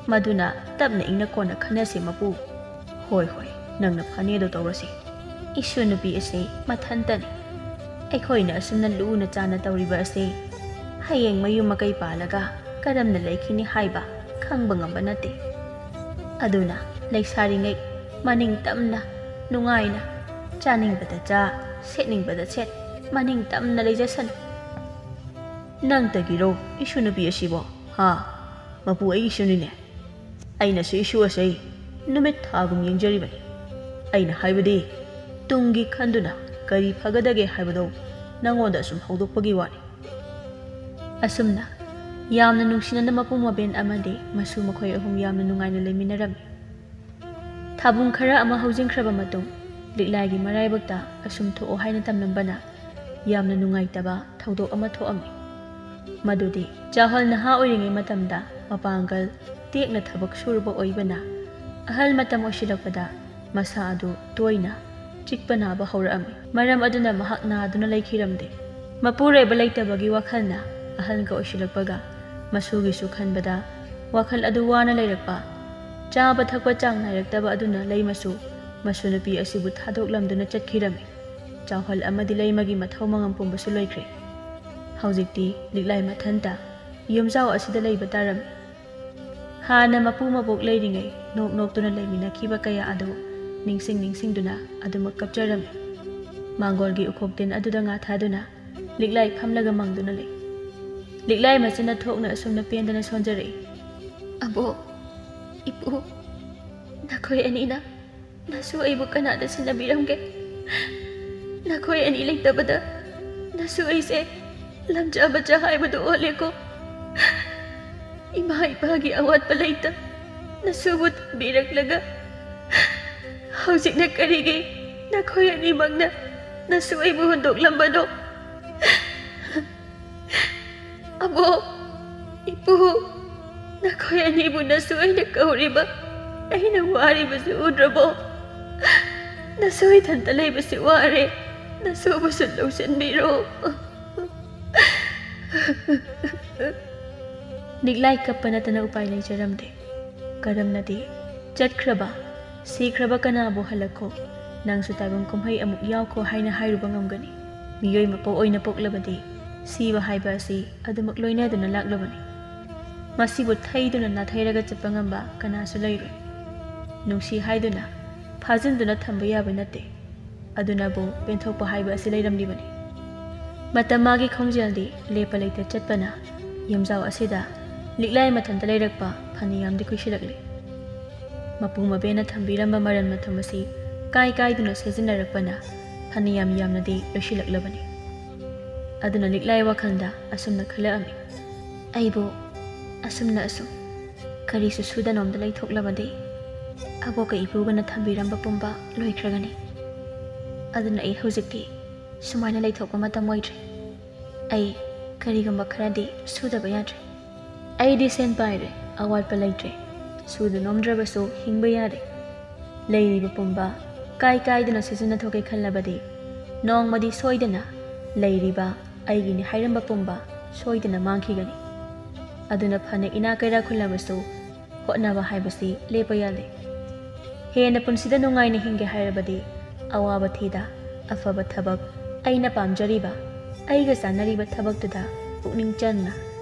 ꯃꯗꯨꯅ ꯇꯞꯅ ꯏꯪꯅ ꯀꯣꯟꯅ ꯈꯟꯅꯁꯤ, ꯃꯄꯨ꯫ ꯍꯣꯏ, ꯍꯣꯏ, ꯅꯪꯅ ꯐꯅꯦꯗꯣ ꯇꯧꯔꯁꯤ꯫ ꯏꯁꯨ ꯅꯨꯄꯤ ꯑꯁꯤ ꯃꯊꯟꯇꯅꯤ꯫ ꯑꯩꯈꯣꯏꯅ ꯑꯁꯨꯝꯅ ꯂꯨꯅ ꯆꯥꯟꯅ ꯇꯧꯔꯤꯕ ꯑꯁꯤ ꯍꯌꯦꯡ ꯃꯌꯨꯝ ꯃꯀꯩ ꯄꯥꯜꯂꯒ ꯀꯔꯝꯅ ꯂꯩꯈꯤꯅꯤ ꯍꯥꯏꯕ ꯈꯪꯕ ꯉꯝꯕ ꯅꯠꯇꯦ꯫ ꯑꯗꯨꯅ ꯂꯩꯁꯥꯔꯤꯉꯩ ꯃꯅꯤꯡ ꯇꯝꯅ, ꯅꯨꯡꯉꯥꯏꯅ, ꯆꯥꯅꯤꯡꯕꯗ ꯆꯥ, ꯁꯦꯠꯅꯤꯡꯕꯗ ꯁꯦꯠ, ꯃꯅꯤꯡ ꯇꯝꯅ ꯂꯩꯖꯁꯅꯨ꯫ ꯅꯪꯇꯒꯤꯔꯣ ꯏꯁꯨ ꯅꯨꯄꯤ ꯑꯁꯤꯕꯣ? ꯍꯥ? ꯃꯄꯨ, ꯑꯩꯒꯤꯁꯨꯅꯤꯅꯦ꯫ ꯑꯩꯅꯁꯨ ꯏꯁꯨ ꯑꯁꯤ ꯅꯨꯃꯤꯠ ꯊꯥꯒꯨꯝ ꯌꯦꯡꯖꯔꯤꯕꯅꯤ꯫ ꯑꯩꯅ ꯍꯥꯏꯕꯗꯤ, ꯇꯨꯡꯒꯤ ꯈꯟꯗꯨꯅ ꯀꯔꯤ ꯐꯒꯗꯒꯦ ꯍꯥꯏꯕꯗꯣ ꯅꯪꯉꯣꯟꯗ ꯑꯁꯨꯝ ꯍꯧꯗꯣꯛꯄꯒꯤ ꯋꯥꯅꯤ꯫ ꯑꯁꯨꯝꯅ ꯌꯥꯝꯅ ꯅꯨꯡꯁꯤꯅꯅ ꯃꯄꯨ ꯃꯕꯦꯟ ꯑꯃꯗꯤ ꯃꯁꯨ ꯃꯈꯣꯏ ꯑꯍꯨꯝ ꯌꯥꯝꯅ ꯅꯨꯡꯉꯥꯏꯅ ꯂꯩꯃꯤꯟꯅꯔꯝꯃꯤ꯫ ꯊꯥꯕꯨꯡ ꯈꯔ ꯑꯃ ꯍꯧꯖꯤꯟꯈ꯭ꯔꯕ ꯃꯇꯨꯡ, ꯂꯤꯛꯂꯥꯏꯒꯤ ꯃꯔꯥꯏꯕꯛꯇ ꯑꯁꯨꯝ ꯊꯣꯛꯑꯣ ꯍꯥꯏꯅ ꯇꯝꯂꯝꯕꯅ ꯌꯥꯝꯅ ꯅꯨꯡꯉꯥꯏꯇꯕ ꯊꯧꯗꯣꯛ ꯑꯃ ꯊꯣꯛꯑꯝꯃꯤ꯫ ꯃꯗꯨꯗꯤ ꯆꯥꯎꯍꯜ ꯅꯍꯥ ꯑꯣꯏꯔꯤꯉꯩ ꯃꯇꯝꯗ ꯃꯄꯥꯡꯒꯜ ꯇꯦꯛꯅ ꯊꯕꯛ ꯁꯨꯔꯨꯕ ꯑꯣꯏꯕꯅ, ꯑꯍꯜ ꯃꯇꯝ ꯑꯣꯏꯁꯤꯜꯂꯛꯄꯗ ꯃꯁꯥ ꯑꯗꯨ ꯇꯣꯏꯅ ꯆꯤꯛꯄ ꯅꯥꯕ ꯍꯧꯔꯛꯑꯝꯃꯤ꯫ ꯃꯔꯝ ꯑꯗꯨꯅ ꯃꯍꯥꯛ ꯅꯥꯗꯨꯅ ꯂꯩꯈꯤꯔꯝꯗꯦ꯫ ꯃꯄꯨꯔꯣꯏꯕ ꯂꯩꯇꯕꯒꯤ ꯋꯥꯈꯜꯅ ꯑꯍꯜꯒ ꯑꯣꯏꯁꯤꯜꯂꯛꯄꯒ ꯃꯁꯨꯒꯤꯁꯨ ꯈꯟꯕꯗ ꯋꯥꯈꯜ ꯑꯗꯨ ꯋꯥꯅ ꯂꯩꯔꯛꯄ, ꯆꯥꯕ ꯊꯛꯄ ꯆꯥꯡ ꯅꯥꯏꯔꯛꯇꯕ ꯑꯗꯨꯅ ꯂꯩꯃꯁꯨ ꯃꯁꯨ ꯅꯨꯄꯤ ꯑꯁꯤꯕꯨ ꯊꯥꯗꯣꯛꯂꯝꯗꯨꯅ ꯆꯠꯈꯤꯔꯝꯃꯤ꯫ ꯆꯥꯎꯍꯜ ꯑꯃꯗꯤ ꯂꯩꯃꯒꯤ ꯃꯊꯧ ꯃꯉꯝ ꯄꯨꯝꯕꯁꯨ ꯂꯣꯏꯈ꯭ꯔꯦ꯫ ꯍꯧꯖꯤꯛꯇꯤ ꯂꯤꯛꯂꯥꯏ ꯃꯊꯟꯇ ꯌꯨꯝꯖꯥꯎ ꯑꯁꯤꯗ ꯂꯩꯕ ꯇꯥꯔꯝꯃꯤ꯫ ꯍꯥꯟꯅ ꯃꯄꯨ ꯃꯕꯣꯛ ꯂꯩꯔꯤꯉꯩ ꯅꯣꯛ ꯅꯣꯛꯇꯨꯅ ꯂꯩꯃꯤꯟꯅꯈꯤꯕ ꯀꯌꯥ ꯑꯗꯨ ꯅꯤꯡꯁꯤꯡ ꯅꯤꯡꯁꯤꯡꯗꯨꯅ ꯑꯗꯨꯃꯛ ꯀꯞꯆꯔꯝꯃꯤ꯫ ꯃꯥꯡꯒꯣꯜꯒꯤ ꯎꯈꯣꯛ ꯇꯤꯟ ꯑꯗꯨꯗ ꯉꯥ ꯊꯥꯗꯨꯅ ꯂꯤꯛꯂꯥꯏ ꯐꯝꯂꯒ ꯃꯪꯗꯨꯅ ꯂꯩ꯫ ꯂꯤꯛꯂꯥꯏ ꯃꯆꯤꯟꯅ ꯊꯣꯛꯅ ꯑꯁꯨꯝꯅ ꯄꯦꯟꯗꯅ ꯁꯣꯟꯖꯔꯛꯏ꯫ "ꯑꯕꯣꯛ, ꯏꯄꯨ, ꯅꯈꯣꯏ ꯑꯅꯤꯅ ꯅꯁꯨ ꯑꯩꯕꯨ ꯀꯅꯥꯗ ꯁꯤꯟꯅꯕꯤꯔꯝꯒꯦ? ꯅꯈꯣꯏ ꯑꯅꯤ ꯂꯩꯇꯕꯗ ꯅꯁꯨ ꯑꯩꯁꯦ ꯂꯝꯖꯥ ꯃꯆꯥ ꯍꯥꯏꯕꯗꯨ ꯑꯣꯜꯂꯦꯀꯣ꯫ ꯏꯃꯥ ꯏꯄꯥꯒꯤ ꯑꯋꯥꯠꯄ ꯂꯩꯇ ꯅꯁꯨꯕꯨ ꯊꯝꯕꯤꯔꯛꯂꯒ ꯍꯧꯖꯤꯛꯅ ꯀꯔꯤꯒꯤ ꯅꯈꯣꯏ ꯑꯅꯤꯃꯛꯅ ꯅꯁꯨ ꯑꯩꯕꯨ ꯍꯨꯟꯗꯣꯛꯂꯝꯕꯅꯣ? ꯑꯕꯣꯛ, ꯏꯄꯨ, ꯅꯈꯣꯏ ꯑꯅꯤꯕꯨ ꯅꯁꯨ ꯑꯩꯅ ꯀꯧꯔꯤꯕ, ꯑꯩꯅ ꯋꯥꯔꯤꯕꯁꯤ ꯎꯗ꯭ꯔꯕꯣ? ꯅꯁꯨ ꯏꯊꯟꯇ ꯂꯩꯕꯁꯤ ꯋꯥꯔꯦ, ꯅꯁꯨꯕꯨꯁꯨ ꯂꯧꯁꯤꯟꯕꯤꯔꯣ꯫ ꯂꯤꯛꯂꯥꯏ ꯀꯞꯄ ꯅꯠꯇꯅ ꯎꯄꯥꯏ ꯂꯩꯖꯔꯝꯗꯦ꯫ ꯀꯔꯝꯅꯗꯤ, "ꯆꯠꯈ꯭ꯔꯕ, ꯁꯤꯈ꯭ꯔꯕ ꯀꯅꯥꯕꯨ ꯍꯜꯂꯛꯈꯣ, ꯅꯪꯁꯨ ꯇꯥꯏꯕꯪ ꯀꯨꯝꯍꯩ ꯑꯃꯨꯛ ꯌꯥꯎꯈꯣ" ꯍꯥꯏꯅ ꯍꯥꯏꯔꯨꯕ ꯉꯝꯒꯅꯤ? ꯃꯤꯑꯣꯏ ꯃꯄꯣꯛ ꯑꯣꯏꯅ ꯄꯣꯛꯂꯕꯗꯤ ꯁꯤꯕ ꯍꯥꯏꯕ ꯑꯁꯤ ꯑꯗꯨꯃꯛ ꯂꯣꯏꯅꯗꯨꯅ ꯂꯥꯛꯂꯕꯅꯤ꯫ ꯃꯁꯤꯕꯨ ꯊꯩꯗꯨꯅ ꯅꯥꯊꯩꯔꯒ ꯆꯠꯄ ꯉꯝꯕ ꯀꯅꯥꯁꯨ ꯂꯩꯔꯣꯏ꯫ ꯅꯨꯡꯁꯤ ꯍꯥꯏꯗꯨꯅ ꯐꯥꯖꯤꯟꯗꯨꯅ ꯊꯝꯕ ꯌꯥꯕ ꯅꯠꯇꯦ꯫ ꯑꯗꯨꯅꯕꯨ ꯄꯦꯟꯊꯣꯛꯄ ꯍꯥꯏꯕ ꯑꯁꯤ ꯂꯩꯔꯝꯂꯤꯕꯅꯤ꯫ ꯃꯇꯝ ꯃꯥꯒꯤ ꯈꯣꯡꯖꯦꯜꯗꯤ ꯂꯦꯞꯄ ꯂꯩꯇ ꯆꯠꯄꯅ ꯌꯨꯝꯖꯥꯎ ꯑꯁꯤꯗ ꯂꯤꯛꯂꯥꯏ ꯃꯊꯟꯇ ꯂꯩꯔꯛꯄ ꯐꯅꯌꯥꯝꯗꯤ ꯀꯨꯏꯁꯤꯜꯂꯛꯂꯤ꯫ ꯃꯄꯨ ꯃꯕꯦꯅ ꯊꯝꯕꯤꯔꯝꯕ ꯃꯔꯟ ꯃꯊꯨꯝ ꯑꯁꯤ ꯀꯥꯏ ꯀꯥꯏꯗꯨꯅ ꯁꯤꯖꯤꯟꯅꯔꯛꯄꯅ ꯐꯅꯌꯥꯝ ꯌꯥꯝꯅꯗꯤ ꯂꯣꯏꯁꯤꯜꯂꯛꯂꯕꯅꯤ꯫ ꯑꯗꯨꯅ ꯂꯤꯛꯂꯥꯏ ꯋꯥꯈꯜꯗ ꯑꯁꯨꯝꯅ ꯈꯜꯂꯛꯑꯝꯃꯤ, "ꯑꯩꯕꯨ ꯑꯁꯨꯝꯅ ꯑꯁꯨꯝ ꯀꯔꯤꯁꯨ ꯁꯨꯗꯅꯣꯝꯗ ꯂꯩꯊꯣꯛꯂꯕꯗꯤ ꯑꯕꯣꯛꯀ ꯏꯄꯨꯒꯅ ꯊꯝꯕꯤꯔꯝꯕ ꯄꯨꯝꯕ ꯂꯣꯏꯈ꯭ꯔꯒꯅꯤ꯫ ꯑꯗꯨꯅ ꯑꯩ ꯍꯧꯖꯤꯛꯇꯤ ꯁꯨꯃꯥꯏꯅ ꯂꯩꯊꯣꯛꯄ ꯃꯇꯝ ꯑꯣꯏꯗ꯭ꯔꯦ꯫ ꯑꯩ ꯀꯔꯤꯒꯨꯝꯕ ꯈꯔꯗꯤ ꯁꯨꯗꯕ ꯌꯥꯗ꯭ꯔꯦ꯫ ꯑꯩꯗꯤ ꯁꯦꯟ ꯄꯥꯏꯔꯦ, ꯑꯋꯥꯠꯄ ꯂꯩꯇ꯭ꯔꯦ꯫ ꯁꯨꯗ ꯅꯣꯝꯗ꯭ꯔꯕꯁꯨ ꯍꯤꯡꯕ ꯌꯥꯔꯦ꯫ ꯂꯩꯔꯤꯕ ꯄꯨꯝꯕ ꯀꯥꯏ ꯀꯥꯏꯗꯅ ꯁꯤꯖꯤꯟꯅꯊꯣꯛꯀꯦ ꯈꯜꯂꯕꯗꯤ ꯅꯣꯡꯃꯗꯤ ꯁꯣꯏꯗꯅ ꯂꯩꯔꯤꯕ ꯑꯩꯒꯤꯅꯤ ꯍꯥꯏꯔꯝꯕ ꯄꯨꯝꯕ ꯁꯣꯏꯗꯅ ꯃꯥꯡꯈꯤꯒꯅꯤ꯫ ꯑꯗꯨꯅ ꯐꯅ ꯏꯅꯥꯛ ꯀꯩꯔꯥꯛ ꯈꯨꯜꯂꯕꯁꯨ ꯍꯣꯠꯅꯕ ꯍꯥꯏꯕꯁꯤ ꯂꯦꯞꯄ ꯌꯥꯗꯦ꯫ ꯍꯦꯟꯅ ꯄꯨꯟꯁꯤꯗ ꯅꯨꯡꯉꯥꯏꯅ ꯍꯤꯡꯒꯦ ꯍꯥꯏꯔꯕꯗꯤ ꯑꯋꯥꯕ ꯊꯤꯗ ꯑꯐꯕ ꯊꯕꯛ, ꯑꯩꯅ ꯄꯥꯝꯖꯔꯤꯕ, ꯑꯩꯒ ꯆꯥꯟꯅꯔꯤꯕ ꯊꯕꯛꯇꯨꯗ ꯄꯨꯛꯅꯤꯡ ꯆꯪꯅ,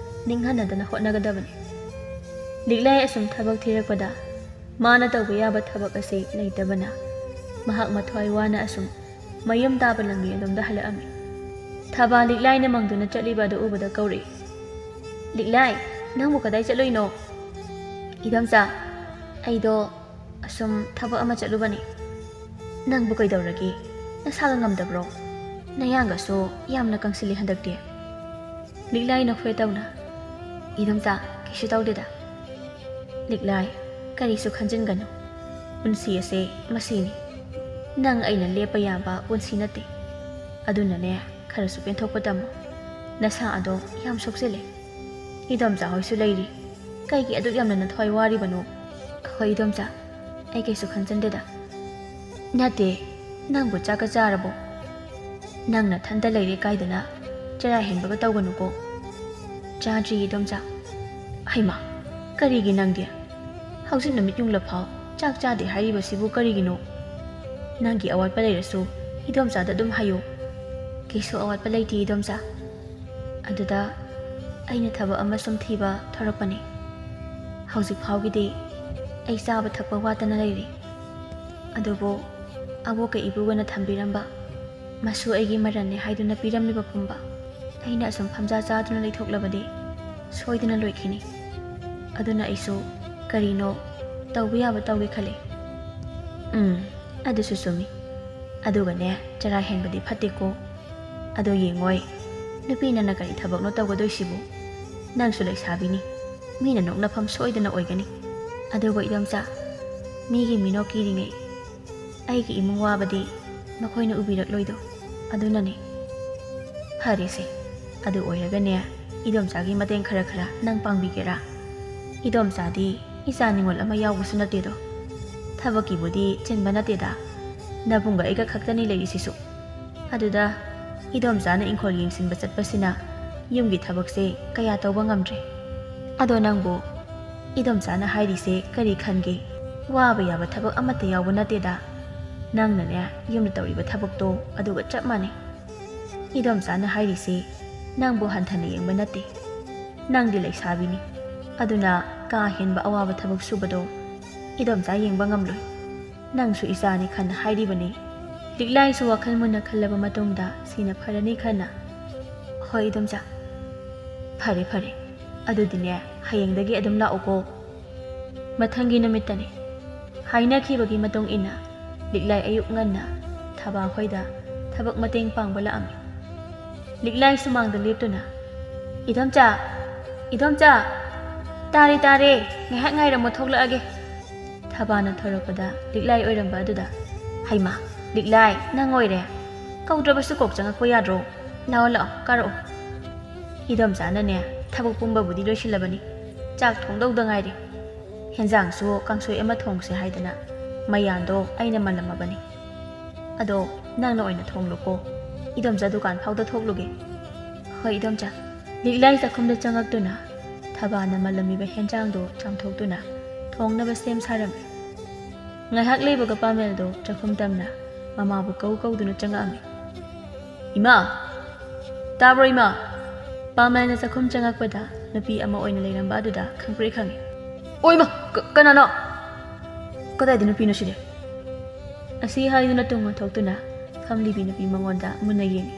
ꯅꯤꯡꯍꯟꯅꯗꯅ ꯍꯣꯠꯅꯒꯗꯕꯅꯤ꯫ ꯂꯤꯛꯂꯥꯏ ꯑꯁꯨꯝ ꯊꯕꯛ ꯊꯤꯔꯛꯄꯗ ꯃꯥꯅ ꯇꯧꯕ ꯌꯥꯕ ꯊꯕꯛ ꯑꯁꯤ ꯂꯩꯇꯕꯅ ꯃꯍꯥꯛ ꯃꯊ꯭ꯋꯥꯏ ꯋꯥꯅ ꯑꯁꯨꯝ ꯃꯌꯨꯝ ꯇꯥꯕ ꯂꯝꯕꯤ ꯑꯗꯣꯝꯗ ꯍꯜꯂꯛꯑꯝꯃꯤ꯫ ꯊꯕꯥ ꯂꯤꯛꯂꯥꯏꯅ ꯃꯪꯗꯨꯅ ꯆꯠꯂꯤꯕ ꯑꯗꯨ ꯎꯕꯗ ꯀꯧꯔꯛꯏ, "ꯂꯤꯛꯂꯥꯏ, ꯅꯪꯕꯨ ꯀꯗꯥꯏ ꯆꯠꯂꯨꯏꯅꯣ?" "ꯏꯗꯣꯝꯆꯥ, ꯑꯩꯗꯣ ꯑꯁꯨꯝ ꯊꯕꯛ ꯑꯃ ꯆꯠꯂꯨꯕꯅꯤ꯫" "ꯅꯪꯕꯨ ꯀꯩꯗꯧꯔꯒꯦ? ꯅꯁꯥꯒ ꯉꯝꯗꯕ꯭ꯔꯣ? ꯅꯌꯥꯡꯒꯁꯨ ꯌꯥꯝꯅ ꯀꯪꯁꯤꯜꯂꯤ ꯍꯟꯗꯛꯇꯤ꯫" ꯂꯤꯛꯂꯥꯏ ꯅꯣꯛꯐꯦꯠ ꯇꯧꯅ, "ꯏꯗꯣꯝꯆꯥ, ꯀꯩꯁꯨ ꯇꯧꯗꯦꯗ꯫" "ꯂꯤꯛꯂꯥꯏ, ꯀꯔꯤꯁꯨ ꯈꯟꯖꯤꯟꯒꯅꯨ꯫ ꯄꯨꯟꯁꯤ ꯑꯁꯦ ꯃꯁꯤꯅꯤ꯫ ꯅꯪ ꯑꯩꯅ ꯂꯦꯞꯄ ꯌꯥꯕ ꯄꯨꯟꯁꯤ ꯅꯠꯇꯦ꯫ ꯑꯗꯨꯅꯅꯦ, ꯈꯔꯁꯨ ꯄꯦꯟꯊꯣꯛꯄ ꯇꯝꯃꯨ꯫ ꯅꯁꯥ ꯑꯗꯣ ꯌꯥꯝ ꯁꯣꯛꯆꯤꯜꯂꯦ꯫ ꯏꯗꯣꯝꯆꯥ ꯍꯣꯏꯁꯨ ꯂꯩꯔꯤ꯫ ꯀꯩꯒꯤ ꯑꯗꯨꯛ ꯌꯥꯝꯅ ꯅꯊ꯭ꯋꯥꯏ ꯋꯥꯔꯤꯕꯅꯣ? ꯍꯣꯏ ꯏꯗꯣꯝꯆꯥ, ꯑꯩ ꯀꯩꯁꯨ ꯈꯟꯖꯟꯗꯦꯗ꯫ ꯅꯠꯇꯦ, ꯅꯪꯕꯨ ꯆꯥꯛꯀ ꯆꯥꯔꯕꯣ? ꯅꯪ ꯅꯊꯟꯇ ꯂꯩꯔꯦ ꯀꯥꯏꯗꯅ ꯆꯔꯥ ꯍꯦꯟꯕꯒ ꯇꯧꯒꯅꯨꯀꯣ꯫ ꯆꯥꯗ꯭ꯔꯤ ꯏꯗꯣꯝꯆꯥ꯫ ꯍꯩꯃꯥ, ꯀꯔꯤꯒꯤ ꯅꯪꯗꯤ? ꯍꯧꯖꯤꯛ ꯅꯨꯃꯤꯠ ꯌꯨꯡꯂꯐꯥꯎ ꯆꯥꯛ ꯆꯥꯗꯦ ꯍꯥꯏꯔꯤꯕꯁꯤꯕꯨ ꯀꯔꯤꯒꯤꯅꯣ? ꯅꯪꯒꯤ ꯑꯋꯥꯠꯄ ꯂꯩꯔꯁꯨ ꯏꯗꯣꯝꯆꯥꯗ ꯑꯗꯨꯝ ꯍꯥꯏꯌꯨ꯫ ꯀꯩꯁꯨ ꯑꯋꯥꯠꯄ ꯂꯩꯇꯦ ꯏꯗꯣꯝꯆꯥ꯫ ꯑꯗꯨꯗ ꯑꯩꯅ ꯊꯕꯛ ꯑꯃ ꯁꯨꯝ ꯊꯤꯕ ꯊꯣꯔꯛꯄꯅꯤ꯫ ꯍꯧꯖꯤꯛ ꯐꯥꯎꯒꯤꯗꯤ ꯑꯩ ꯆꯥꯕ ꯊꯛꯄ ꯋꯥꯠꯇꯅ ꯂꯩꯔꯤ꯫ ꯑꯗꯨꯕꯨ ꯑꯕꯣꯛꯀ ꯏꯄꯨꯒꯅ ꯊꯝꯕꯤꯔꯝꯕ ꯃꯁꯨ ꯑꯩꯒꯤ ꯃꯔꯟꯅꯦ ꯍꯥꯏꯗꯨꯅ ꯄꯤꯔꯝꯂꯤꯕ ꯄꯨꯝꯕ ꯑꯩꯅ ꯑꯁꯨꯝ ꯐꯝꯖꯥ ꯆꯥꯗꯨꯅ ꯂꯩꯊꯣꯛꯂꯕꯗꯤ ꯁꯣꯏꯗꯅ ꯂꯣꯏꯈꯤꯅꯤ꯫ ꯑꯗꯨꯅ ꯑꯩꯁꯨ ꯀꯔꯤꯅꯣ ꯇꯧꯕ ꯌꯥꯕ ꯇꯧꯒꯦ ꯈꯜꯂꯤ꯫ ꯎꯝ, ꯑꯗꯨꯁꯨ ꯆꯨꯝꯃꯤ꯫ ꯑꯗꯨꯒꯅꯦ, ꯆꯔꯥ ꯍꯦꯟꯕꯗꯤ ꯐꯠꯇꯦꯀꯣ꯫ ꯑꯗꯣ ꯌꯦꯡꯉꯣꯏ, ꯅꯨꯄꯤ ꯅꯪꯅ ꯀꯔꯤ ꯊꯕꯛꯅꯣ ꯇꯧꯒꯗꯣꯏꯁꯤꯕꯨ? ꯅꯪꯁꯨ ꯂꯩꯁꯥꯕꯤꯅꯤ, ꯃꯤꯅ ꯅꯣꯛꯅꯐꯝ ꯁꯣꯏꯗꯅ ꯑꯣꯏꯒꯅꯤ꯫ ꯑꯗꯨꯒ ꯏꯗꯣꯝꯆꯥ, ꯃꯤꯒꯤ ꯃꯤꯅꯣꯛ ꯀꯤꯔꯤꯉꯩ ꯑꯩꯒꯤ ꯏꯃꯨꯡ ꯋꯥꯕꯗꯤ ꯃꯈꯣꯏꯅ ꯎꯕꯤꯔꯛꯂꯣꯏꯗꯣ, ꯑꯗꯨꯅꯅꯦ꯫ ꯐꯔꯦꯁꯦ, ꯑꯗꯨ ꯑꯣꯏꯔꯒꯅꯦ, ꯏꯗꯣꯝꯆꯥꯒꯤ ꯃꯇꯦꯡ ꯈꯔ ꯈꯔ ꯅꯪ ꯄꯥꯡꯕꯤꯒꯦꯔꯥ? ꯏꯗꯣꯝꯆꯥꯗꯤ ꯏꯆꯥ ꯅꯤꯉꯣꯜ ꯑꯃ ꯌꯥꯎꯕꯁꯨ ꯅꯠꯇꯦꯗꯣ꯫ ꯊꯕꯛꯀꯤꯕꯨꯗꯤ ꯆꯤꯟꯕ ꯅꯠꯇꯦꯗ, ꯅꯕꯨꯡꯒ ꯑꯩꯒ ꯈꯛꯇꯅꯤ ꯂꯩꯔꯤꯁꯤꯁꯨ꯫ ꯑꯗꯨꯗ ꯏꯗꯣꯝꯆꯥꯅ ꯏꯪꯈꯣꯜ ꯌꯦꯡꯁꯤꯟꯕ ꯆꯠꯄꯁꯤꯅ ꯌꯨꯝꯒꯤ ꯊꯕꯛꯁꯦ ꯀꯌꯥ ꯇꯧꯕ ꯉꯝꯗ꯭ꯔꯦ꯫ ꯑꯗꯣ ꯅꯪꯕꯨ ꯏꯗꯣꯝꯆꯥꯅ ꯍꯥꯏꯔꯤꯁꯦ ꯀꯔꯤ ꯈꯟꯒꯦ? ꯋꯥꯕ ꯌꯥꯕ ꯊꯕꯛ ꯑꯃꯠꯇ ꯌꯥꯎꯕ ꯅꯠꯇꯦꯗ꯫ ꯅꯪꯅꯅꯦ, ꯌꯨꯝꯗ ꯇꯧꯔꯤꯕ ꯊꯕꯛꯇꯣ ꯑꯗꯨꯒ ꯆꯞ ꯃꯥꯟꯅꯩ꯫ ꯏꯗꯣꯝꯆꯥꯅ ꯍꯥꯏꯔꯤꯁꯦ ꯅꯪꯕꯨ ꯍꯟꯊꯅ ꯌꯦꯡꯕ ꯅꯠꯇꯦ꯫ ꯅꯪꯗꯤ ꯂꯩꯁꯥꯕꯤꯅꯤ, ꯑꯗꯨꯅ ꯀꯥ ꯍꯦꯟꯕ ꯑꯋꯥꯕ ꯊꯕꯛ ꯁꯨꯕꯗꯣ ꯏꯗꯣꯝꯆꯥ ꯌꯦꯡꯕ ꯉꯝꯂꯣꯏ꯫ ꯅꯪꯁꯨ ꯏꯆꯥꯅꯤ ꯈꯟꯅ ꯍꯥꯏꯔꯤꯕꯅꯤ꯫ ꯂꯤꯛꯂꯥꯏꯁꯨ ꯋꯥꯈꯜ ꯃꯨꯟꯅ ꯈꯜꯂꯕ ꯃꯇꯨꯡꯗ ꯁꯤꯅ ꯐꯔꯅꯤ ꯈꯟꯅ꯫ ꯍꯣꯏ ꯏꯗꯣꯝꯆꯥ꯫ ꯐꯔꯦ ꯐꯔꯦ, ꯑꯗꯨꯗꯤꯅꯦ, ꯍꯌꯦꯡꯗꯒꯤ ꯑꯗꯨꯝ ꯂꯥꯛꯎꯀꯣ꯫ ꯃꯊꯪꯒꯤ ꯅꯨꯃꯤꯠꯇꯅꯤ꯫ ꯍꯥꯏꯅꯈꯤꯕꯒꯤ ꯃꯇꯨꯡ ꯏꯟꯅ ꯂꯤꯛꯂꯥꯏ ꯑꯌꯨꯛ ꯉꯟꯅ ꯊꯕꯥ ꯍꯣꯏꯗ ꯊꯕꯛ ꯃꯇꯦꯡ ꯄꯥꯡꯕ ꯂꯥꯛꯑꯝꯃꯤ꯫ ꯂꯤꯛꯂꯥꯏ ꯁꯨꯃꯥꯡꯗ ꯂꯦꯞꯇꯨꯅ, "ꯏꯗꯣꯝꯆꯥ, ꯏꯗꯣꯝꯆꯥ, ꯇꯥꯔꯦ, ꯇꯥꯔꯦ, ꯉꯥꯏꯍꯥꯛ ꯉꯥꯏꯔꯝꯃꯣ, ꯊꯣꯛꯂꯛꯑꯒꯦ"꯫ ꯊꯕꯥꯅ ꯊꯣꯔꯛꯄꯗ ꯂꯤꯛꯂꯥꯏ ꯑꯣꯏꯔꯝꯕ ꯑꯗꯨꯗ "ꯍꯩꯃꯥ, ꯂꯤꯛꯂꯥꯏ, ꯅꯪ ꯑꯣꯏꯔꯦ? ꯀꯧꯗ꯭ꯔꯕꯁꯨ ꯀꯣꯛ ꯆꯪꯉꯛꯄ ꯌꯥꯗ꯭ꯔꯣ? ꯂꯥꯛꯑꯣ, ꯂꯥꯛꯑꯣ, ꯀꯥꯔꯛꯑꯣ꯫ ꯏꯗꯣꯝꯆꯥꯅꯅꯦ, ꯊꯕꯛ ꯄꯨꯝꯕꯕꯨꯗꯤ ꯂꯣꯏꯁꯤꯜꯂꯕꯅꯤ꯫ ꯆꯥꯛ ꯊꯣꯡꯗꯧꯗ ꯉꯥꯏꯔꯦ꯫ ꯍꯦꯟꯖꯥꯡꯁꯨ ꯀꯥꯡꯁꯣꯏ ꯑꯃ ꯊꯣꯡꯁꯦ ꯍꯥꯏꯗꯅ ꯃꯌꯥꯟꯗꯣ ꯑꯩꯅ ꯃꯜꯂꯝꯃꯕꯅꯤ꯫ ꯑꯗꯣ ꯅꯪꯅ ꯑꯣꯏꯅ ꯊꯣꯡꯂꯨꯀꯣ꯫ ꯏꯗꯣꯝꯆꯥ ꯗꯨꯀꯥꯟ ꯐꯥꯎꯗ ꯊꯣꯛꯂꯨꯒꯦ꯫" "ꯍꯣꯏ, ꯏꯗꯣꯝꯆꯥ꯫" ꯂꯤꯛꯂꯥꯏ ꯆꯥꯛꯈꯨꯝꯗ ꯆꯪꯉꯛꯇꯨꯅ ꯊꯕꯥꯅ ꯃꯜꯂꯝꯃꯤꯕ ꯍꯦꯟꯖꯥꯡꯗꯣ ꯆꯥꯝꯊꯣꯛꯇꯨꯅ ꯊꯣꯡꯅꯕ ꯁꯦꯝ ꯁꯥꯔꯝꯃꯤ꯫ ꯉꯥꯏꯍꯥꯛ ꯂꯩꯕꯒ ꯄꯥꯃꯦꯜꯗꯣ ꯆꯥꯛꯈꯨꯝ ꯇꯝꯅ ꯃꯃꯥꯕꯨ ꯀꯧ ꯀꯧꯗꯨꯅ ꯆꯪꯉꯛꯑꯝꯃꯤ꯫ "ꯏꯃꯥ! ꯇꯥꯕ꯭ꯔꯣ, ꯏꯃꯥ?" ꯄꯥꯃꯦꯜꯅ ꯆꯥꯛꯈꯨꯝ ꯆꯪꯉꯛꯄꯗ ꯅꯨꯄꯤ ꯑꯃ ꯑꯣꯏꯅ ꯂꯩꯔꯝꯕ ꯑꯗꯨꯗ ꯈꯪꯄ꯭ꯔꯦꯛ ꯈꯪꯉꯤ꯫ "ꯑꯣ ꯏꯃꯥ! ꯀ-, ꯀꯅꯥꯅꯣ? ꯀꯗꯥꯏꯗ ꯅꯨꯄꯤꯅꯣ ꯁꯤꯗꯤ?" ꯑꯁꯤ ꯍꯥꯏꯗꯨꯅ ꯇꯨꯡ ꯑꯣꯟꯊꯣꯛꯇꯨꯅ ꯐꯝꯂꯤꯕꯤ ꯅꯨꯄꯤ ꯃꯉꯣꯟꯗ ꯃꯨꯟꯅ ꯌꯦꯡꯉꯤ꯫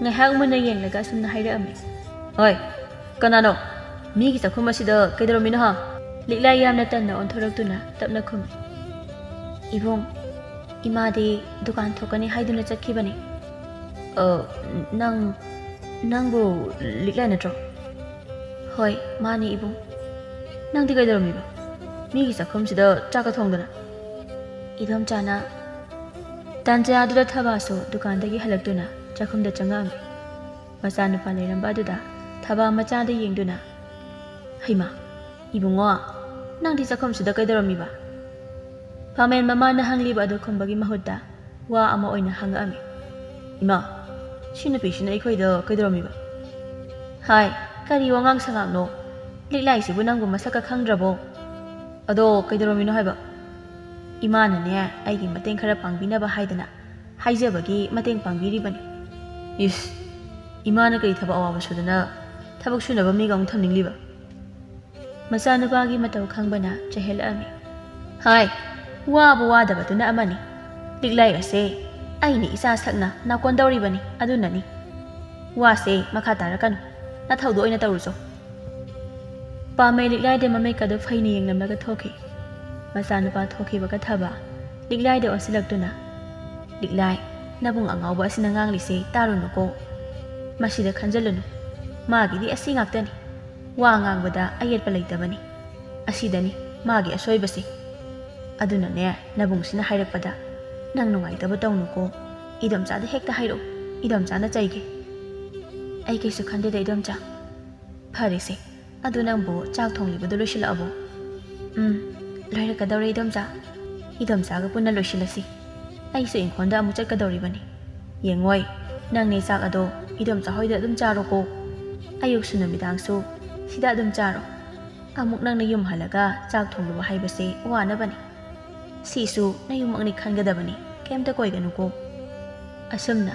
ꯉꯥꯏꯍꯥꯛ ꯃꯨꯟꯅ ꯌꯦꯡꯂꯒ ꯑꯁꯨꯝꯅ ꯍꯥꯏꯔꯛꯑꯝꯃꯤ꯫ "ꯍꯣꯏ, ꯀꯅꯥꯅꯣ? ꯃꯤꯒꯤ ꯆꯥꯛꯈꯨꯝ ꯑꯁꯤꯗ ꯀꯩꯗꯧꯔꯝꯃꯤꯅꯣ, ꯍꯥ?" ꯂꯤꯛꯂꯥꯏ ꯌꯥꯝꯅ ꯇꯟꯅ ꯑꯣꯟꯊꯣꯔꯛꯇꯨꯅ ꯇꯞꯅ ꯈꯨꯝꯃꯤ꯫ "ꯏꯕꯨꯡ, ꯏꯃꯥꯗꯤ ꯗꯨꯀꯥꯟ ꯊꯣꯛꯀꯅꯤ ꯍꯥꯏꯗꯨꯅ ꯆꯠꯈꯤꯕꯅꯤ꯫" "ꯑ, ꯅꯪ, ꯅꯪꯕꯨ ꯂꯤꯛꯂꯥꯏ ꯅꯠꯇ꯭ꯔꯣ?" "ꯍꯣꯏ, ꯃꯥꯅꯤ ꯏꯕꯨꯡ꯫" "ꯅꯪꯗꯤ ꯀꯩꯗꯧꯔꯝꯃꯤꯕ? ꯃꯤꯒꯤ ꯆꯥꯛꯈꯨꯝꯁꯤꯗ ꯆꯥꯛꯀ ꯊꯣꯡꯗꯅ?" ꯏꯗꯣꯝꯆꯥꯅ ꯇꯥꯟꯖꯥ ꯑꯗꯨꯗ ꯊꯕꯥꯁꯨ ꯗꯨꯀꯥꯟꯗꯒꯤ ꯍꯜꯂꯛꯇꯨꯅ ꯆꯥꯛꯈꯨꯝꯗ ꯆꯪꯉꯛꯑꯝꯃꯤ꯫ ꯃꯆꯥꯅꯨꯄꯥ ꯂꯩꯔꯝꯕ ꯑꯗꯨꯗ ꯊꯕꯥ ꯃꯆꯥꯗ ꯌꯦꯡꯗꯨꯅ, "ꯍꯩꯃꯥ, ꯏꯕꯨꯡꯉꯣ, ꯅꯪꯗꯤ ꯆꯥꯛꯈꯨꯝꯁꯤꯗ ꯀꯩꯗꯧꯔꯝꯃꯤꯕ?" ꯄꯥꯃꯦꯜ ꯃꯃꯥꯅ ꯍꯪꯂꯤꯕ ꯑꯗꯨ ꯈꯨꯝꯕꯒꯤ ꯃꯍꯨꯠꯇ ꯋꯥ ꯑꯃ ꯑꯣꯏꯅ ꯍꯪꯉꯛꯑꯝꯃꯤ꯫ "ꯏꯃꯥ, ꯁꯤ ꯅꯨꯄꯤꯁꯤꯅ ꯑꯩꯈꯣꯏꯗ ꯀꯩꯗꯧꯔꯝꯃꯤꯕ?" "ꯍꯥꯏ, ꯀꯔꯤ ꯋꯥꯉꯥꯡ ꯁꯉꯥꯡꯅꯣ? ꯂꯤꯛꯂꯥꯏꯁꯤꯕꯨ ꯅꯪꯕꯨ ꯃꯁꯛꯀ ꯈꯪꯗ꯭ꯔꯕꯣ?" "ꯑꯗꯣ ꯀꯩꯗꯧꯔꯝꯃꯤꯅꯣ ꯍꯥꯏꯕ?" "ꯏꯃꯥꯅꯅꯦ, ꯑꯩꯒꯤ ꯃꯇꯦꯡ ꯈꯔ ꯄꯥꯡꯕꯤꯅꯕ ꯍꯥꯏꯗꯅ ꯍꯥꯏꯖꯕꯒꯤ ꯃꯇꯦꯡ ꯄꯥꯡꯕꯤꯔꯤꯕꯅꯤ꯫" "ꯏꯁ, ꯏꯃꯥꯅ ꯀꯔꯤ ꯊꯕꯛ ꯑꯋꯥꯕ ꯁꯨꯗꯅ ꯊꯕꯛ ꯁꯨꯅꯕ ꯃꯤꯒ ꯑꯃꯨꯛ ꯊꯝꯅꯤꯡꯂꯤꯕ?" ꯃꯆꯥꯅꯨꯄꯥꯒꯤ ꯃꯇꯧ ꯈꯪꯕꯅ ꯆꯩꯍꯜꯂꯛꯑꯝꯃꯤ꯫ "ꯍꯥꯏ, ꯋꯥꯕ ꯋꯥꯗꯕꯗꯨꯅ ꯑꯃꯅꯤ꯫ ꯂꯤꯛꯂꯥꯏ ꯑꯁꯦ ꯑꯩꯅ ꯏꯆꯥ ꯁꯛꯅ ꯅꯥꯀꯣꯟꯗꯧꯔꯤꯕꯅꯤ, ꯑꯗꯨꯅꯅꯤ꯫ ꯋꯥꯁꯦ ꯃꯈꯥ ꯇꯥꯔꯛꯀꯅꯨ, ꯅꯊꯧꯗꯣ ꯑꯣꯏꯅ ꯇꯧꯔꯨꯆꯣ꯫" ꯄꯥꯝꯃꯩ ꯂꯤꯛꯂꯥꯏꯗ ꯃꯃꯤꯠꯀꯗꯨ ꯐꯩꯅ ꯌꯦꯡꯂꯝꯂꯒ ꯊꯣꯛꯈꯤ꯫ ꯃꯆꯥꯅꯨꯄꯥ ꯊꯣꯛꯈꯤꯕꯒ ꯊꯕ ꯂꯤꯛꯂꯥꯏꯗ ꯑꯣꯟꯁꯤꯜꯂꯛꯇꯨꯅ, "ꯂꯤꯛꯂꯥꯏ, ꯅꯕꯨꯡ ꯑꯉꯥꯎꯕ ꯑꯁꯤꯅ ꯉꯥꯡꯂꯤꯁꯦ ꯇꯥꯔꯨꯅꯨꯀꯣ꯫ ꯃꯁꯤꯗ ꯈꯟꯖꯤꯜꯂꯨꯅꯨ꯫ ꯃꯥꯒꯤꯗꯤ ꯑꯁꯤ ꯉꯥꯛꯇꯅꯤ꯫ ꯋꯥ ꯉꯥꯡꯕꯗ ꯑꯌꯦꯠꯄ ꯂꯩꯇꯕꯅꯤ꯫ ꯑꯁꯤꯗꯅꯤ ꯃꯥꯒꯤ ꯑꯁꯣꯏꯕꯁꯦ꯫ ꯑꯗꯨꯅꯅꯦ, ꯅꯕꯨꯡꯁꯤꯅ ꯍꯥꯏꯔꯛꯄꯗ "ꯅꯪ ꯅꯨꯡꯉꯥꯏꯇꯕ ꯇꯧꯅꯨꯀꯣ꯫ ꯏꯗꯣꯝꯆꯥꯗ ꯍꯦꯛꯇ ꯍꯥꯏꯔꯛꯎ, ꯏꯗꯣꯝꯆꯥꯅ ꯆꯩꯒꯦ꯫" "ꯑꯩ ꯀꯩꯁꯨ ꯈꯟꯗꯦꯗ, ꯏꯗꯣꯝꯆꯥ꯫" "ꯐꯔꯦꯁꯦ, ꯑꯗꯨ ꯅꯪꯕꯨ ꯆꯥꯛ ꯊꯣꯡꯂꯤꯕꯗꯨ ꯂꯣꯏꯁꯤꯜꯂꯛꯑꯕꯣ?" "ꯎꯝ, ꯂꯣꯏꯔꯛꯀꯗꯧꯔꯦ, ꯏꯗꯣꯝꯆꯥ꯫ ꯏꯗꯣꯝꯆꯥꯒ ꯄꯨꯟꯅ ꯂꯣꯏꯁꯤꯜꯂꯁꯤ꯫ ꯑꯩꯁꯨ ꯏꯪꯈꯣꯜꯗ ꯑꯃꯨꯛ ꯆꯠꯀꯗꯧꯔꯤꯕꯅꯤ꯫ ꯌꯦꯡꯉꯣꯏ, ꯅꯪꯅꯦ ꯆꯥꯛ ꯑꯗꯣ ꯏꯗꯣꯝꯆꯥ ꯍꯣꯏꯗ ꯑꯗꯨꯝ ꯆꯥꯔꯣꯀꯣ꯫ ꯑꯌꯨꯛꯁꯨ ꯅꯨꯃꯤꯗꯥꯡꯁꯨ ꯁꯤꯗ ꯑꯗꯨꯝ ꯆꯥꯔꯣ꯫ ꯑꯃꯨꯛ ꯅꯪꯅ ꯌꯨꯝ ꯍꯜꯂꯒ ꯆꯥꯛ ꯊꯣꯡꯂꯨꯕ ꯍꯥꯏꯕꯁꯦ ꯋꯥꯅꯕꯅꯤ꯫ ꯁꯤꯁꯨ ꯅꯌꯨꯝꯃꯛꯅꯤ ꯈꯟꯒꯗꯕꯅꯤ, ꯀꯩꯝꯇ ꯀꯣꯏꯒꯅꯨꯀꯣ꯫" ꯑꯁꯨꯝꯅ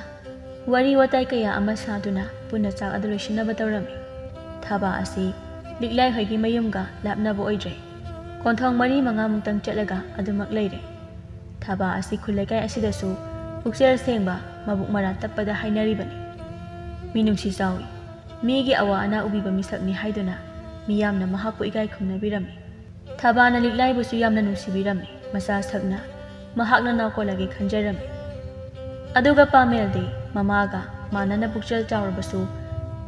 ꯋꯥꯔꯤ ꯋꯥꯇꯥꯏ ꯀꯌꯥ ꯑꯃ ꯁꯥꯗꯨꯅ ꯄꯨꯟꯅ ꯆꯥꯛ ꯑꯗꯨ ꯂꯣꯏꯁꯤꯟꯅꯕ ꯇꯧꯔꯝꯃꯤ꯫ ꯊꯥꯕ ꯑꯁꯤ ꯂꯤꯛꯂꯥꯏ ꯍꯣꯏꯒꯤ ꯃꯌꯨꯝꯒ ꯂꯥꯞꯅꯕ ꯑꯣꯏꯗ꯭ꯔꯦ꯫ ꯀꯣꯟꯊꯣꯡ ꯃꯔꯤ ꯃꯉꯥꯃꯨꯛꯇꯪ ꯆꯠꯂꯒ ꯑꯗꯨꯃꯛ ꯂꯩꯔꯦ꯫ ꯊꯥꯕ ꯑꯁꯤ ꯈꯨꯜ ꯂꯩꯀꯥꯏ ꯑꯁꯤꯗꯁꯨ ꯄꯨꯛꯆꯦꯜ ꯁꯦꯡꯕ, ꯃꯕꯨꯛ ꯃꯔꯥ ꯇꯞꯄꯗ ꯍꯥꯏꯅꯔꯤꯕꯅꯤ꯫ ꯃꯤꯅꯨꯡꯁꯤ ꯆꯥꯎꯏ꯫ ꯃꯤꯒꯤ ꯑꯋꯥ ꯑꯅꯥ ꯎꯕꯤꯕ ꯃꯤꯁꯛꯅꯤ ꯍꯥꯏꯗꯨꯅ ꯃꯤꯌꯥꯝꯅ ꯃꯍꯥꯛꯄꯨ ꯏꯀꯥꯏ ꯈꯨꯝꯅꯕꯤꯔꯝꯃꯤ꯫ ꯊꯕꯥꯅ ꯂꯤꯛꯂꯥꯏꯕꯨꯁꯨ ꯌꯥꯝꯅ ꯅꯨꯡꯁꯤꯕꯤꯔꯝꯃꯤ꯫ ꯃꯆꯥ ꯁꯛꯅ ꯃꯍꯥꯛꯅ ꯅꯥꯎ ꯀꯣꯜꯂꯒꯦ ꯈꯟꯖꯔꯝꯃꯤ꯫ ꯑꯗꯨꯒ ꯄꯥꯃꯦꯜꯗꯤ ꯃꯃꯥꯒ ꯃꯥꯟꯅꯅ ꯄꯨꯛꯆꯦꯜ ꯆꯥꯎꯔꯕꯁꯨ,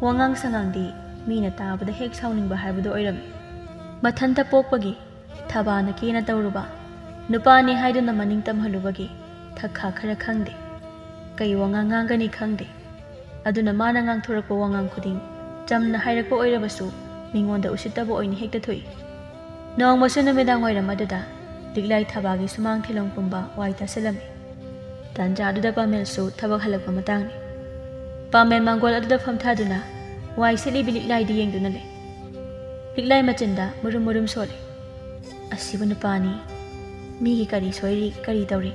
ꯋꯥꯉꯥꯡ ꯁꯉꯥꯡꯗꯤ ꯃꯤꯅ ꯇꯥꯕꯗ ꯍꯦꯛ ꯁꯥꯎꯅꯤꯡꯕ ꯍꯥꯏꯕꯗꯨ ꯑꯣꯏꯔꯝꯃꯤ꯫ ꯃꯊꯟꯇ ꯄꯣꯛꯄꯒꯤ ꯊꯕꯥꯅ ꯀꯦꯅ ꯇꯧꯔꯨꯕ, ꯅꯨꯄꯥꯅꯤ ꯍꯥꯏꯗꯨꯅ ꯃꯅꯤꯡ ꯇꯝꯍꯜꯂꯨꯕꯒꯤ ꯊꯛꯈꯥ ꯈꯔ ꯈꯪꯗꯦ꯫ ꯀꯩ ꯋꯥꯉꯥꯡ ꯉꯥꯡꯒꯅꯤ ꯈꯪꯗꯦ꯫ ꯑꯗꯨꯅ ꯃꯥꯅ ꯉꯥꯡꯊꯣꯔꯛꯄ ꯋꯥꯉꯥꯡ ꯈꯨꯗꯤꯡ ꯆꯝꯅ ꯍꯥꯏꯔꯛꯄ ꯑꯣꯏꯔꯕꯁꯨ ꯃꯤꯉꯣꯟꯗ ꯎꯁꯤꯠꯇꯕ ꯑꯣꯏꯅ ꯍꯦꯛꯇ ꯊꯣꯛꯏ꯫ ꯅꯣꯡꯃꯁꯨ ꯅꯨꯃꯤꯗꯥꯡ ꯋꯥꯏꯔꯝ ꯑꯗꯨꯗ ꯂꯤꯛꯂꯥꯏ ꯊꯕꯥꯒꯤ ꯁꯨꯃꯥꯡ ꯊꯤꯂꯣꯡ ꯄꯨꯝꯕ ꯋꯥꯏ ꯇꯥꯁꯤꯜꯂꯝꯃꯤ꯫ ꯇꯥꯟꯖꯥ ꯑꯗꯨꯗ ꯄꯥꯃꯦꯜꯁꯨ ꯊꯕꯛ ꯍꯜꯂꯛꯄ ꯃꯇꯥꯡꯅꯤ꯫ ꯄꯥꯃꯦꯜ ꯃꯥꯡꯒꯣꯜ ꯑꯗꯨꯗ ꯐꯝꯊꯗꯨꯅ ꯋꯥꯏ ꯁꯤꯠꯂꯤꯕꯤ ꯂꯤꯛꯂꯥꯏꯗꯤ ꯌꯦꯡꯗꯨꯅ ꯂꯩ꯫ ꯂꯤꯛꯂꯥꯏ ꯃꯆꯤꯟꯗ ꯃꯨꯔꯨꯝ ꯃꯨꯔꯨꯝ ꯁꯣꯜꯂꯤ꯫ "ꯑꯁꯤꯕꯨ ꯅꯨꯄꯥꯅꯤ꯫ ꯃꯤꯒꯤ ꯀꯔꯤ ꯁꯣꯏꯔꯤ, ꯀꯔꯤ ꯇꯧꯔꯤ,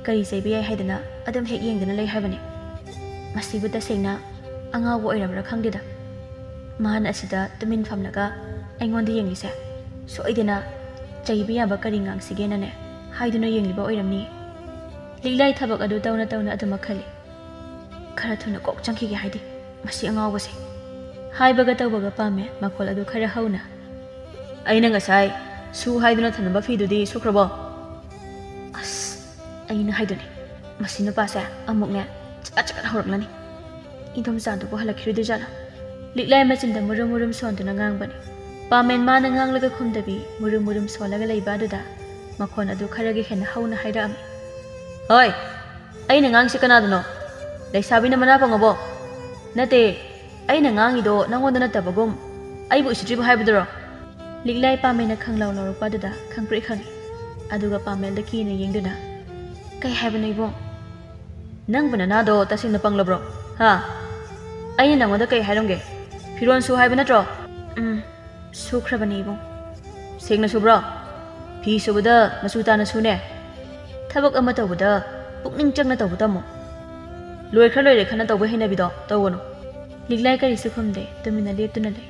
ꯀꯔꯤ ꯆꯩꯕ ꯌꯥꯏ ꯍꯥꯏꯗꯅ ꯑꯗꯨꯝ ꯍꯦꯛ ꯌꯦꯡꯗꯨꯅ ꯂꯩ ꯍꯥꯏꯕꯅꯤ꯫ ꯃꯁꯤꯕꯨ ꯇꯁꯦꯡꯅ ꯑꯉꯥꯎꯕ ꯑꯣꯏꯔꯕ꯭ꯔꯥ ꯈꯪꯗꯦꯗ꯫ ꯃꯥꯅ ꯑꯁꯤꯗ ꯇꯨꯃꯤꯟ ꯐꯝꯂꯒ ꯑꯩꯉꯣꯟꯗ ꯌꯦꯡꯂꯤꯁꯦ꯫ ꯁꯣꯏꯗꯅ ꯆꯩꯕ ꯌꯥꯕ ꯀꯔꯤ ꯉꯥꯡꯁꯤꯒꯦꯅꯅꯦ ꯍꯥꯏꯗꯨꯅ ꯌꯦꯡꯂꯤꯕ ꯑꯣꯏꯔꯝꯅꯤ꯫" ꯂꯤꯛꯂꯥꯏ ꯊꯕꯛ ꯑꯗꯨ ꯇꯧꯅ ꯇꯧꯅ ꯑꯗꯨꯃꯛ ꯈꯜꯂꯤ꯫ "ꯈꯔ ꯊꯨꯅ ꯀꯣꯛ ꯆꯪꯈꯤꯒꯦ ꯍꯥꯏꯗꯦ ꯃꯁꯤ ꯑꯉꯥꯎꯕꯁꯦ꯫" ꯍꯥꯏꯕꯒ ꯇꯧꯕꯒ ꯄꯥꯝꯃꯦ ꯃꯈꯣꯜ ꯑꯗꯨ ꯈꯔ ꯍꯧꯅ꯫ "ꯑꯩꯅ ꯉꯁꯥꯏ ꯁꯨ ꯍꯥꯏꯗꯨꯅ ꯊꯝꯂꯝꯕ ꯐꯤꯗꯨꯗꯤ ꯁꯨꯈ꯭ꯔꯕꯣ?" "ꯑꯁ, ꯑꯩꯅ ꯍꯥꯏꯗꯨꯅꯤ, ꯃꯁꯤ ꯅꯨꯄꯥꯁꯦ ꯑꯃꯨꯛꯅꯦ ꯆꯀꯠ ꯆꯀꯠ ꯍꯧꯔꯛꯂꯅꯤ꯫ ꯏꯗꯣꯝꯆꯥꯗꯨꯕꯨ ꯍꯜꯂꯛꯈꯤꯔꯣꯏꯗꯣꯏꯖꯥꯠꯂꯣ?" ꯂꯤꯛꯂꯥꯏ ꯃꯆꯤꯟꯗ ꯃꯨꯔꯨꯝ ꯃꯨꯔꯨꯝ ꯁꯣꯟꯗꯨꯅ ꯉꯥꯡꯕꯅꯤ꯫ ꯄꯥꯃꯦꯟ ꯃꯥꯅ ꯉꯥꯡꯂꯒ ꯈꯨꯝꯗꯕꯤ ꯃꯨꯔꯨꯝ ꯃꯨꯔꯨꯝ ꯁꯣꯜꯂꯒ ꯂꯩꯕ ꯑꯗꯨꯗ ꯃꯈꯣꯟ ꯑꯗꯨ ꯈꯔꯒ ꯍꯦꯟꯅ ꯍꯧꯅ ꯍꯥꯏꯔꯛꯑꯝꯃꯤ꯫ ꯍꯣꯏ, ꯑꯩꯅ ꯉꯥꯡꯉꯤꯁꯤ ꯀꯅꯥꯗꯅꯣ? ꯂꯩꯁꯥꯕꯤꯅ ꯃꯅꯥ ꯄꯪꯉꯕꯣ? ꯅꯠꯇꯦ, ꯑꯩꯅ ꯉꯥꯡꯉꯤꯗꯣ ꯅꯪꯉꯣꯟꯗ ꯅꯠꯇꯕꯒꯨꯝ ꯑꯩꯕꯨ ꯎꯁꯤꯠꯇ꯭ꯔꯤꯕ ꯍꯥꯏꯕꯗꯨꯔꯣ? ꯂꯤꯛꯂꯥꯏ ꯄꯥꯝꯃꯦꯅ ꯈꯪꯂꯥꯎ ꯂꯥꯎꯔꯛꯄ ꯑꯗꯨꯗ ꯈꯪꯄ꯭ꯔꯦꯛ ꯈꯪꯉꯤ꯫ ꯑꯗꯨꯒ ꯄꯥꯃꯦꯜꯗ ꯀꯤꯅ ꯌꯦꯡꯗꯨꯅ, "ꯀꯩ ꯍꯥꯏꯕꯅꯣ ꯏꯕꯨꯡ? ꯅꯪꯕꯨ ꯅꯅꯥꯗꯣ ꯇꯁꯦꯡꯅ ꯄꯪꯂꯕ꯭ꯔꯣ? ꯍꯥ? ꯑꯩꯅ ꯅꯪꯉꯣꯟꯗ ꯀꯩ ꯍꯥꯏꯔꯝꯒꯦ? ꯐꯤꯔꯣꯜ ꯁꯨ ꯍꯥꯏꯕ ꯅꯠꯇ꯭ꯔꯣ?" "ꯎꯝ, ꯁꯨꯈ꯭ꯔꯕꯅꯦ ꯏꯕꯨꯡ꯫" "ꯁꯦꯡꯅ ꯁꯨꯕ꯭ꯔꯣ? ꯐꯤ ꯁꯨꯕꯗ ꯃꯆꯨ ꯇꯥꯅ ꯁꯨꯅꯦ꯫ ꯊꯕꯛ ꯑꯃ ꯇꯧꯕꯗ ꯄꯨꯛꯅꯤꯡ ꯆꯪꯅ ꯇꯧꯕ ꯇꯝꯃꯨ꯫ ꯂꯣꯏꯈ꯭ꯔ ꯂꯣꯏꯔꯦ ꯈꯟꯅ ꯇꯧꯕ ꯍꯩꯅꯕꯤꯗꯣ ꯇꯧꯒꯅꯨ꯫" ꯂꯤꯛꯂꯥꯏ ꯀꯔꯤꯁꯨ ꯈꯨꯝꯗꯦ, ꯇꯨꯃꯤꯟꯅ ꯂꯦꯞꯇꯨꯅ ꯂꯩ꯫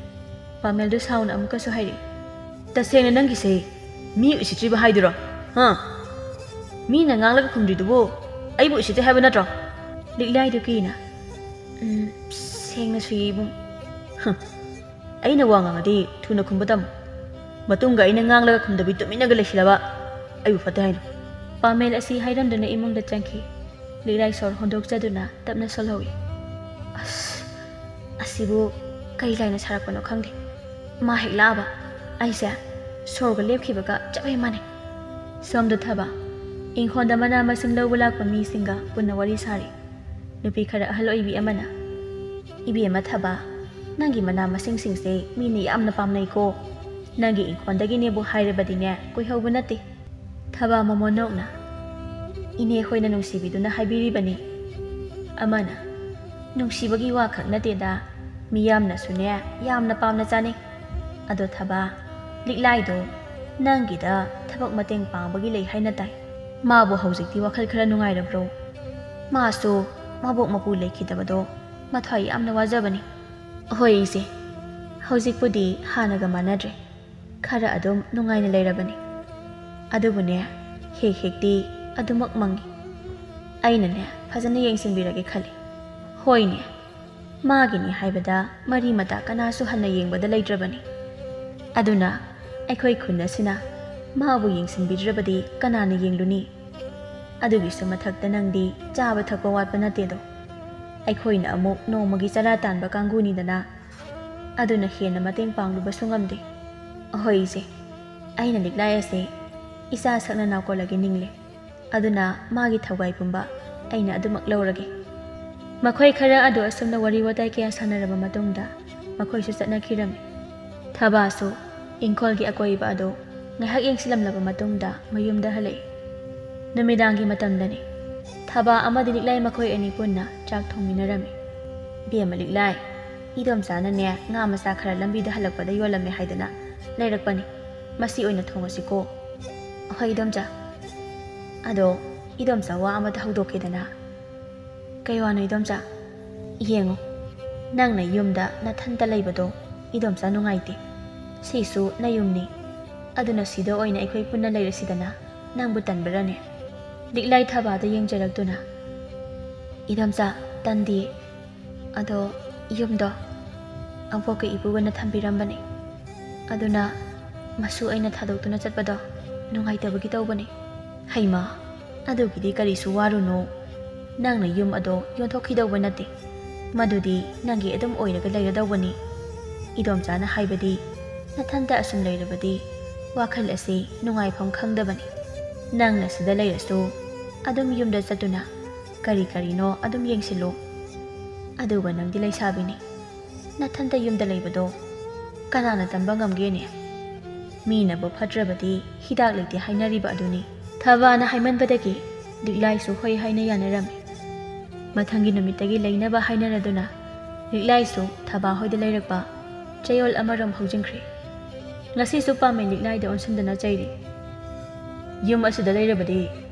ꯄꯥꯃꯦꯜꯗꯨ ꯁꯥꯎꯅ ꯑꯃꯨꯛꯀꯁꯨ ꯍꯥꯏꯔꯛꯏ, "ꯇꯁꯦꯡꯅ ꯅꯪꯒꯤꯁꯦ ꯃꯤ ꯎꯁꯤꯠꯇ꯭ꯔꯤꯕ ꯍꯥꯏꯗꯨꯔꯣ? ꯍꯥ? ꯃꯤꯅ ꯉꯥꯡꯂꯒ ꯈꯨꯝꯗ꯭ꯔꯤꯗꯨꯕꯨ ꯑꯩꯕꯨ ꯎꯁꯤꯠꯇꯦ ꯍꯥꯏꯕ ꯅꯠꯇ꯭ꯔꯣ?" ꯂꯤꯛꯂꯥꯏꯗꯨ ꯀꯤꯅ, "ꯎꯝ, ꯁꯦꯡꯅ ꯁꯨꯏ ꯏꯕꯨꯡ꯫" "ꯍ, ꯑꯩꯅ ꯋꯥ ꯉꯥꯡꯉꯗꯤ ꯊꯨꯅ ꯈꯨꯝꯕ ꯇꯝꯃꯨ꯫ ꯃꯇꯨꯡꯒ ꯑꯩꯅ ꯉꯥꯡꯂꯒ ꯈꯨꯝꯗꯕꯤ ꯇꯨꯃꯤꯟꯅꯒ ꯂꯩꯁꯤꯜꯂꯕ ꯑꯩꯕꯨ ꯐꯠꯇꯦ ꯍꯥꯏꯅꯨ꯫" ꯄꯥꯃꯦꯜ ꯑꯁꯤ ꯍꯥꯏꯔꯝꯗꯨꯅ ꯏꯃꯨꯡꯗ ꯆꯪꯈꯤ꯫ ꯂꯤꯛꯂꯥꯏ ꯁꯣꯔ ꯍꯣꯟꯗꯣꯛꯆꯗꯨꯅ ꯇꯞꯅ ꯁꯣꯜꯍꯧꯏ꯫ "ꯑꯁ, ꯑꯁꯤꯕꯨ ꯀꯩ ꯂꯥꯏꯅ ꯁꯥꯔꯛꯄꯅꯣ ꯈꯪꯗꯦ꯫ ꯃꯥ ꯍꯦꯛ ꯂꯥꯛꯑꯕ ꯑꯩꯁꯦ ꯁꯣꯔꯒ ꯂꯦꯞꯈꯤꯕꯒ ꯆꯞ ꯍꯦꯛ ꯃꯥꯟꯅꯩ꯫" ꯁꯣꯝꯗ ꯊꯕ ꯏꯪꯈꯣꯜꯗ ꯃꯅꯥ ꯃꯁꯤꯡ ꯂꯧꯕ ꯂꯥꯛꯄ ꯃꯤꯁꯤꯡꯒ ꯄꯨꯟꯅ ꯋꯥꯔꯤ ꯁꯥꯔꯤ꯫ ꯅꯨꯄꯤ ꯈꯔ ꯑꯍꯜ ꯑꯣꯏꯕꯤ ꯑꯃꯅ, "ꯏꯕꯦꯝꯃ ꯊꯕ, ꯅꯪꯒꯤ ꯃꯅꯥ ꯃꯁꯤꯡꯁꯤꯡꯁꯦ ꯃꯤꯅ ꯌꯥꯝꯅ ꯄꯥꯝꯅꯩꯀꯣ꯫ ꯅꯪꯒꯤ ꯏꯪꯈꯣꯜꯗꯒꯤꯅꯦꯕꯨ ꯍꯥꯏꯔꯕꯗꯤꯅꯦ ꯀꯨꯏꯍꯧꯕ ꯅꯠꯇꯦ꯫" ꯊꯕ ꯃꯃꯣꯟ ꯅꯣꯛꯅ, "ꯏꯅꯦ ꯍꯣꯏꯅ ꯅꯨꯡꯁꯤꯕꯤꯗꯨꯅ ꯍꯥꯏꯕꯤꯔꯤꯕꯅꯤ꯫" ꯑꯃꯅ, "ꯅꯨꯡꯁꯤꯕꯒꯤ ꯋꯥ ꯈꯛ ꯅꯠꯇꯦꯗ, ꯃꯤꯌꯥꯝꯅꯁꯨꯅꯦ ꯌꯥꯝꯅ ꯄꯥꯝꯅ ꯆꯥꯅꯩ꯫ ꯑꯗꯣ ꯊꯕ, ꯂꯤꯛꯂꯥꯏꯗꯣ ꯅꯪꯒꯤꯗ ꯊꯕꯛ ꯃꯇꯦꯡ ꯄꯥꯡꯕꯒꯤ ꯂꯩ ꯍꯥꯏꯅ ꯇꯥꯏ꯫ ꯃꯥꯕꯨ ꯍꯧꯖꯤꯛꯇꯤ ꯋꯥꯈꯜ ꯈꯔ ꯅꯨꯡꯉꯥꯏꯔꯕ꯭ꯔꯣ? ꯃꯥꯁꯨ ꯃꯕꯣꯛ ꯃꯄꯨ ꯂꯩꯈꯤꯗꯕꯗꯣ ꯃꯊ꯭ꯋꯥꯏ ꯌꯥꯝꯅ ꯋꯥꯖꯕꯅꯤ꯫" "ꯍꯣꯏ ꯏꯆꯦ, ꯍꯧꯖꯤꯛꯄꯨꯗꯤ ꯍꯥꯟꯅꯒ ꯃꯥꯟꯅꯗ꯭ꯔꯦ꯫ ꯈꯔ ꯑꯗꯨꯝ ꯅꯨꯡꯉꯥꯏꯅ ꯂꯩꯔꯕꯅꯤ꯫ ꯑꯗꯨꯕꯨꯅꯦ, ꯍꯦꯛ ꯍꯦꯛꯇꯤ ꯑꯗꯨꯃꯛ ꯃꯪꯉꯤ꯫ ꯑꯩꯅꯅꯦ, ꯐꯖꯅ ꯌꯦꯡꯁꯤꯟꯕꯤꯔꯒꯦ ꯈꯜꯂꯤ꯫" "ꯍꯣꯏꯅꯦ, ꯃꯥꯒꯤꯅꯤ ꯍꯥꯏꯕꯗ ꯃꯔꯤ ꯃꯇꯥ ꯀꯅꯥꯁꯨ ꯍꯟꯅ ꯌꯦꯡꯕꯗ ꯂꯩꯇ꯭ꯔꯕꯅꯤ꯫ ꯑꯗꯨꯅ ꯑꯩꯈꯣꯏ ꯈꯨꯟ ꯑꯁꯤꯅ ꯃꯥꯕꯨ ꯌꯦꯡꯁꯤꯟꯕꯤꯗ꯭ꯔꯕꯗꯤ ꯀꯅꯥꯅ ꯌꯦꯡꯂꯨꯅꯤ? ꯑꯗꯨꯒꯤꯁꯨ ꯃꯊꯛꯇ ꯅꯪꯗꯤ ꯆꯥꯕ ꯊꯛꯄ ꯋꯥꯠꯄ ꯅꯠꯇꯦꯗꯣ꯫ ꯑꯩꯈꯣꯏꯅ ꯑꯃꯨꯛ ꯅꯣꯡꯃꯒꯤ ꯆꯔꯥ ꯇꯥꯟꯕ ꯀꯥꯡꯕꯨꯅꯤꯗꯅ꯫ ꯑꯗꯨꯅ ꯍꯦꯟꯅ ꯃꯇꯦꯡ ꯄꯥꯡꯂꯨꯕꯁꯨ ꯉꯝꯗꯦ꯫" "ꯑꯍꯣꯏ ꯏꯆꯦ, ꯑꯩꯅ ꯂꯤꯛꯂꯥꯏ ꯑꯁꯦ ꯏꯆꯥ ꯁꯛꯅ ꯅꯥꯎꯀꯣꯜꯂꯒꯦ ꯅꯤꯡꯂꯦ꯫ ꯑꯗꯨꯅ ꯃꯥꯒꯤ ꯊꯧꯒꯥꯏ ꯄꯨꯝꯕ ꯑꯩꯅ ꯑꯗꯨꯃꯛ ꯂꯧꯔꯒꯦ꯫ ꯃꯈꯣꯏ ꯈꯔ ꯑꯗꯨ ꯑꯁꯨꯝꯅ ꯋꯥꯔꯤ ꯋꯥꯇꯥꯏ ꯀꯌꯥ ꯁꯥꯟꯅꯔꯕ ꯃꯇꯨꯡꯗ ꯃꯈꯣꯏꯁꯨ ꯆꯠꯅꯈꯤꯔꯝꯃꯤ꯫ ꯊꯕꯥꯁꯨ ꯏꯪꯈꯣꯜꯒꯤ ꯑꯀꯣꯏꯕ ꯑꯗꯨ ꯉꯥꯏꯍꯥꯛ ꯌꯦꯡꯁꯤꯜꯂꯝꯂꯕ ꯃꯇꯨꯡꯗ ꯃꯌꯨꯝꯗ ꯍꯜꯂꯛꯏ꯫ ꯅꯨꯃꯤꯗꯥꯡꯒꯤ ꯃꯇꯝꯗꯅꯤ꯫ ꯊꯕꯥ ꯑꯃꯗꯤ ꯂꯤꯛꯂꯥꯏ ꯃꯈꯣꯏ ꯑꯅꯤ ꯄꯨꯟꯅ ꯆꯥꯛ ꯊꯣꯡꯃꯤꯟꯅꯔꯝꯃꯤ꯫ "ꯏꯕꯦꯝꯃ ꯂꯤꯛꯂꯥꯏ, ꯏꯗꯣꯝꯆꯥꯅꯅꯦ ꯉꯥ ꯃꯆꯥ ꯈꯔ ꯂꯝꯕꯤꯗ ꯍꯜꯂꯛꯄꯗ ꯌꯣꯜꯂꯝꯃꯦ ꯍꯥꯏꯗꯅ ꯂꯩꯔꯛꯄꯅꯤ꯫ ꯃꯁꯤ ꯑꯣꯏꯅ ꯊꯣꯡꯉꯁꯤꯀꯣ?" "ꯑꯍꯣꯏ ꯏꯗꯣꯝꯆꯥ꯫ ꯑꯗꯣ ꯏꯗꯣꯝꯆꯥ ꯋꯥ ꯑꯃꯇ ꯍꯧꯗꯣꯛꯀꯦꯗꯅ?" "ꯀꯩ ꯋꯥꯅꯣ ꯏꯗꯣꯝꯆꯥ?" "ꯌꯦꯡꯉꯣ, ꯅꯪꯅ ꯌꯨꯝꯗ ꯅꯊꯟꯇ ꯂꯩꯕꯗꯣ ꯏꯗꯣꯝꯆꯥ ꯅꯨꯡꯉꯥꯏꯇꯦ꯫ ꯁꯤꯁꯨ ꯅꯌꯨꯝꯅꯤ꯫ ꯑꯗꯨꯅ ꯁꯤꯗ ꯑꯣꯏꯅ ꯑꯩꯈꯣꯏ ꯄꯨꯟꯅ ꯂꯩꯔꯁꯤꯗꯅ꯫ ꯅꯪꯕꯨ ꯇꯟꯕ꯭ꯔꯅꯦ?" ꯂꯤꯛꯂꯥꯏ ꯊꯕꯥꯗ ꯌꯦꯡꯖꯔꯛꯇꯨꯅ, "ꯏꯗꯣꯝꯆꯥ, ꯇꯟꯗꯦ꯫ ꯑꯗꯣ ꯌꯨꯝꯗꯣ ꯑꯕꯣꯛꯀ ꯏꯄꯨꯒꯅ ꯊꯝꯕꯤꯔꯝꯕꯅꯦ꯫ ꯑꯗꯨꯅ ꯃꯁꯨ ꯑꯩꯅ ꯊꯥꯗꯣꯛꯇꯨꯅ ꯆꯠꯄꯗꯣ ꯅꯨꯡꯉꯥꯏꯇꯕꯒꯤ ꯇꯧꯕꯅꯦ꯫" "ꯍꯩꯃꯥ, ꯑꯗꯨꯒꯤꯗꯤ ꯀꯔꯤꯁꯨ ꯋꯥꯔꯨꯅꯨ꯫ ꯅꯪꯅ ꯌꯨꯝ ꯑꯗꯣ ꯌꯣꯟꯊꯣꯛꯈꯤꯗꯧꯕ ꯅꯠꯇꯦ꯫ ꯃꯗꯨꯗꯤ ꯅꯪꯒꯤ ꯑꯗꯨꯝ ꯑꯣꯏꯔꯒ ꯂꯩꯔꯗꯧꯕꯅꯤ꯫ ꯏꯗꯣꯝꯆꯥꯅ ꯍꯥꯏꯕꯗꯤ ꯅꯊꯟꯇ ꯑꯁꯨꯝ ꯂꯩꯔꯕꯗꯤ ꯋꯥꯈꯜ ꯑꯁꯤ ꯅꯨꯡꯉꯥꯏꯐꯝ ꯈꯪꯗꯕꯅꯤ꯫ ꯅꯪꯅ ꯁꯤꯗ ꯂꯩꯔꯁꯨ ꯑꯗꯨꯝ ꯌꯨꯝꯗ ꯆꯠꯇꯨꯅ ꯀꯔꯤ ꯀꯔꯤꯅꯣ ꯑꯗꯨꯝ ꯌꯦꯡꯁꯤꯜꯂꯨ꯫ ꯑꯗꯨꯒ ꯅꯪꯗꯤ ꯂꯩꯁꯥꯕꯤꯅꯤ꯫ ꯅꯊꯟꯇ ꯌꯨꯝꯗ ꯂꯩꯕꯗꯣ ꯀꯅꯥꯅ ꯇꯝꯕ ꯉꯝꯒꯦꯅꯦ? ꯃꯤꯅꯕꯨ ꯐꯠꯇ꯭ꯔꯕꯗꯤ ꯍꯤꯗꯥꯛ ꯂꯩꯇꯦ ꯍꯥꯏꯅꯔꯤꯕ ꯑꯗꯨꯅꯤ꯫" ꯊꯕꯥꯅ ꯍꯥꯏꯃꯟꯕꯗꯒꯤ ꯂꯤꯛꯂꯥꯏꯁꯨ ꯍꯣꯏ ꯍꯥꯏꯅ ꯌꯥꯅꯔꯝꯃꯤ꯫ ꯃꯊꯪꯒꯤ ꯅꯨꯃꯤꯠꯇꯒꯤ ꯂꯩꯅꯕ ꯍꯥꯏꯅꯔꯗꯨꯅ ꯂꯤꯛꯂꯥꯏꯁꯨ ꯊꯕꯥ ꯍꯣꯏꯗ ꯂꯩꯔꯛꯄ ꯆꯌꯣꯜ ꯑꯃꯔꯣꯝ ꯍꯧꯖꯤꯟꯈ꯭ꯔꯦ꯫ ꯉꯁꯤꯁꯨ ꯄꯥꯃꯦꯟ ꯂꯤꯛꯂꯥꯏꯗ ꯑꯣꯟꯁꯤꯟꯗꯅ ꯆꯩꯔꯤ꯫ "ꯌꯨꯝ ꯑꯁꯤꯗ ꯂꯩꯔꯕꯗꯤ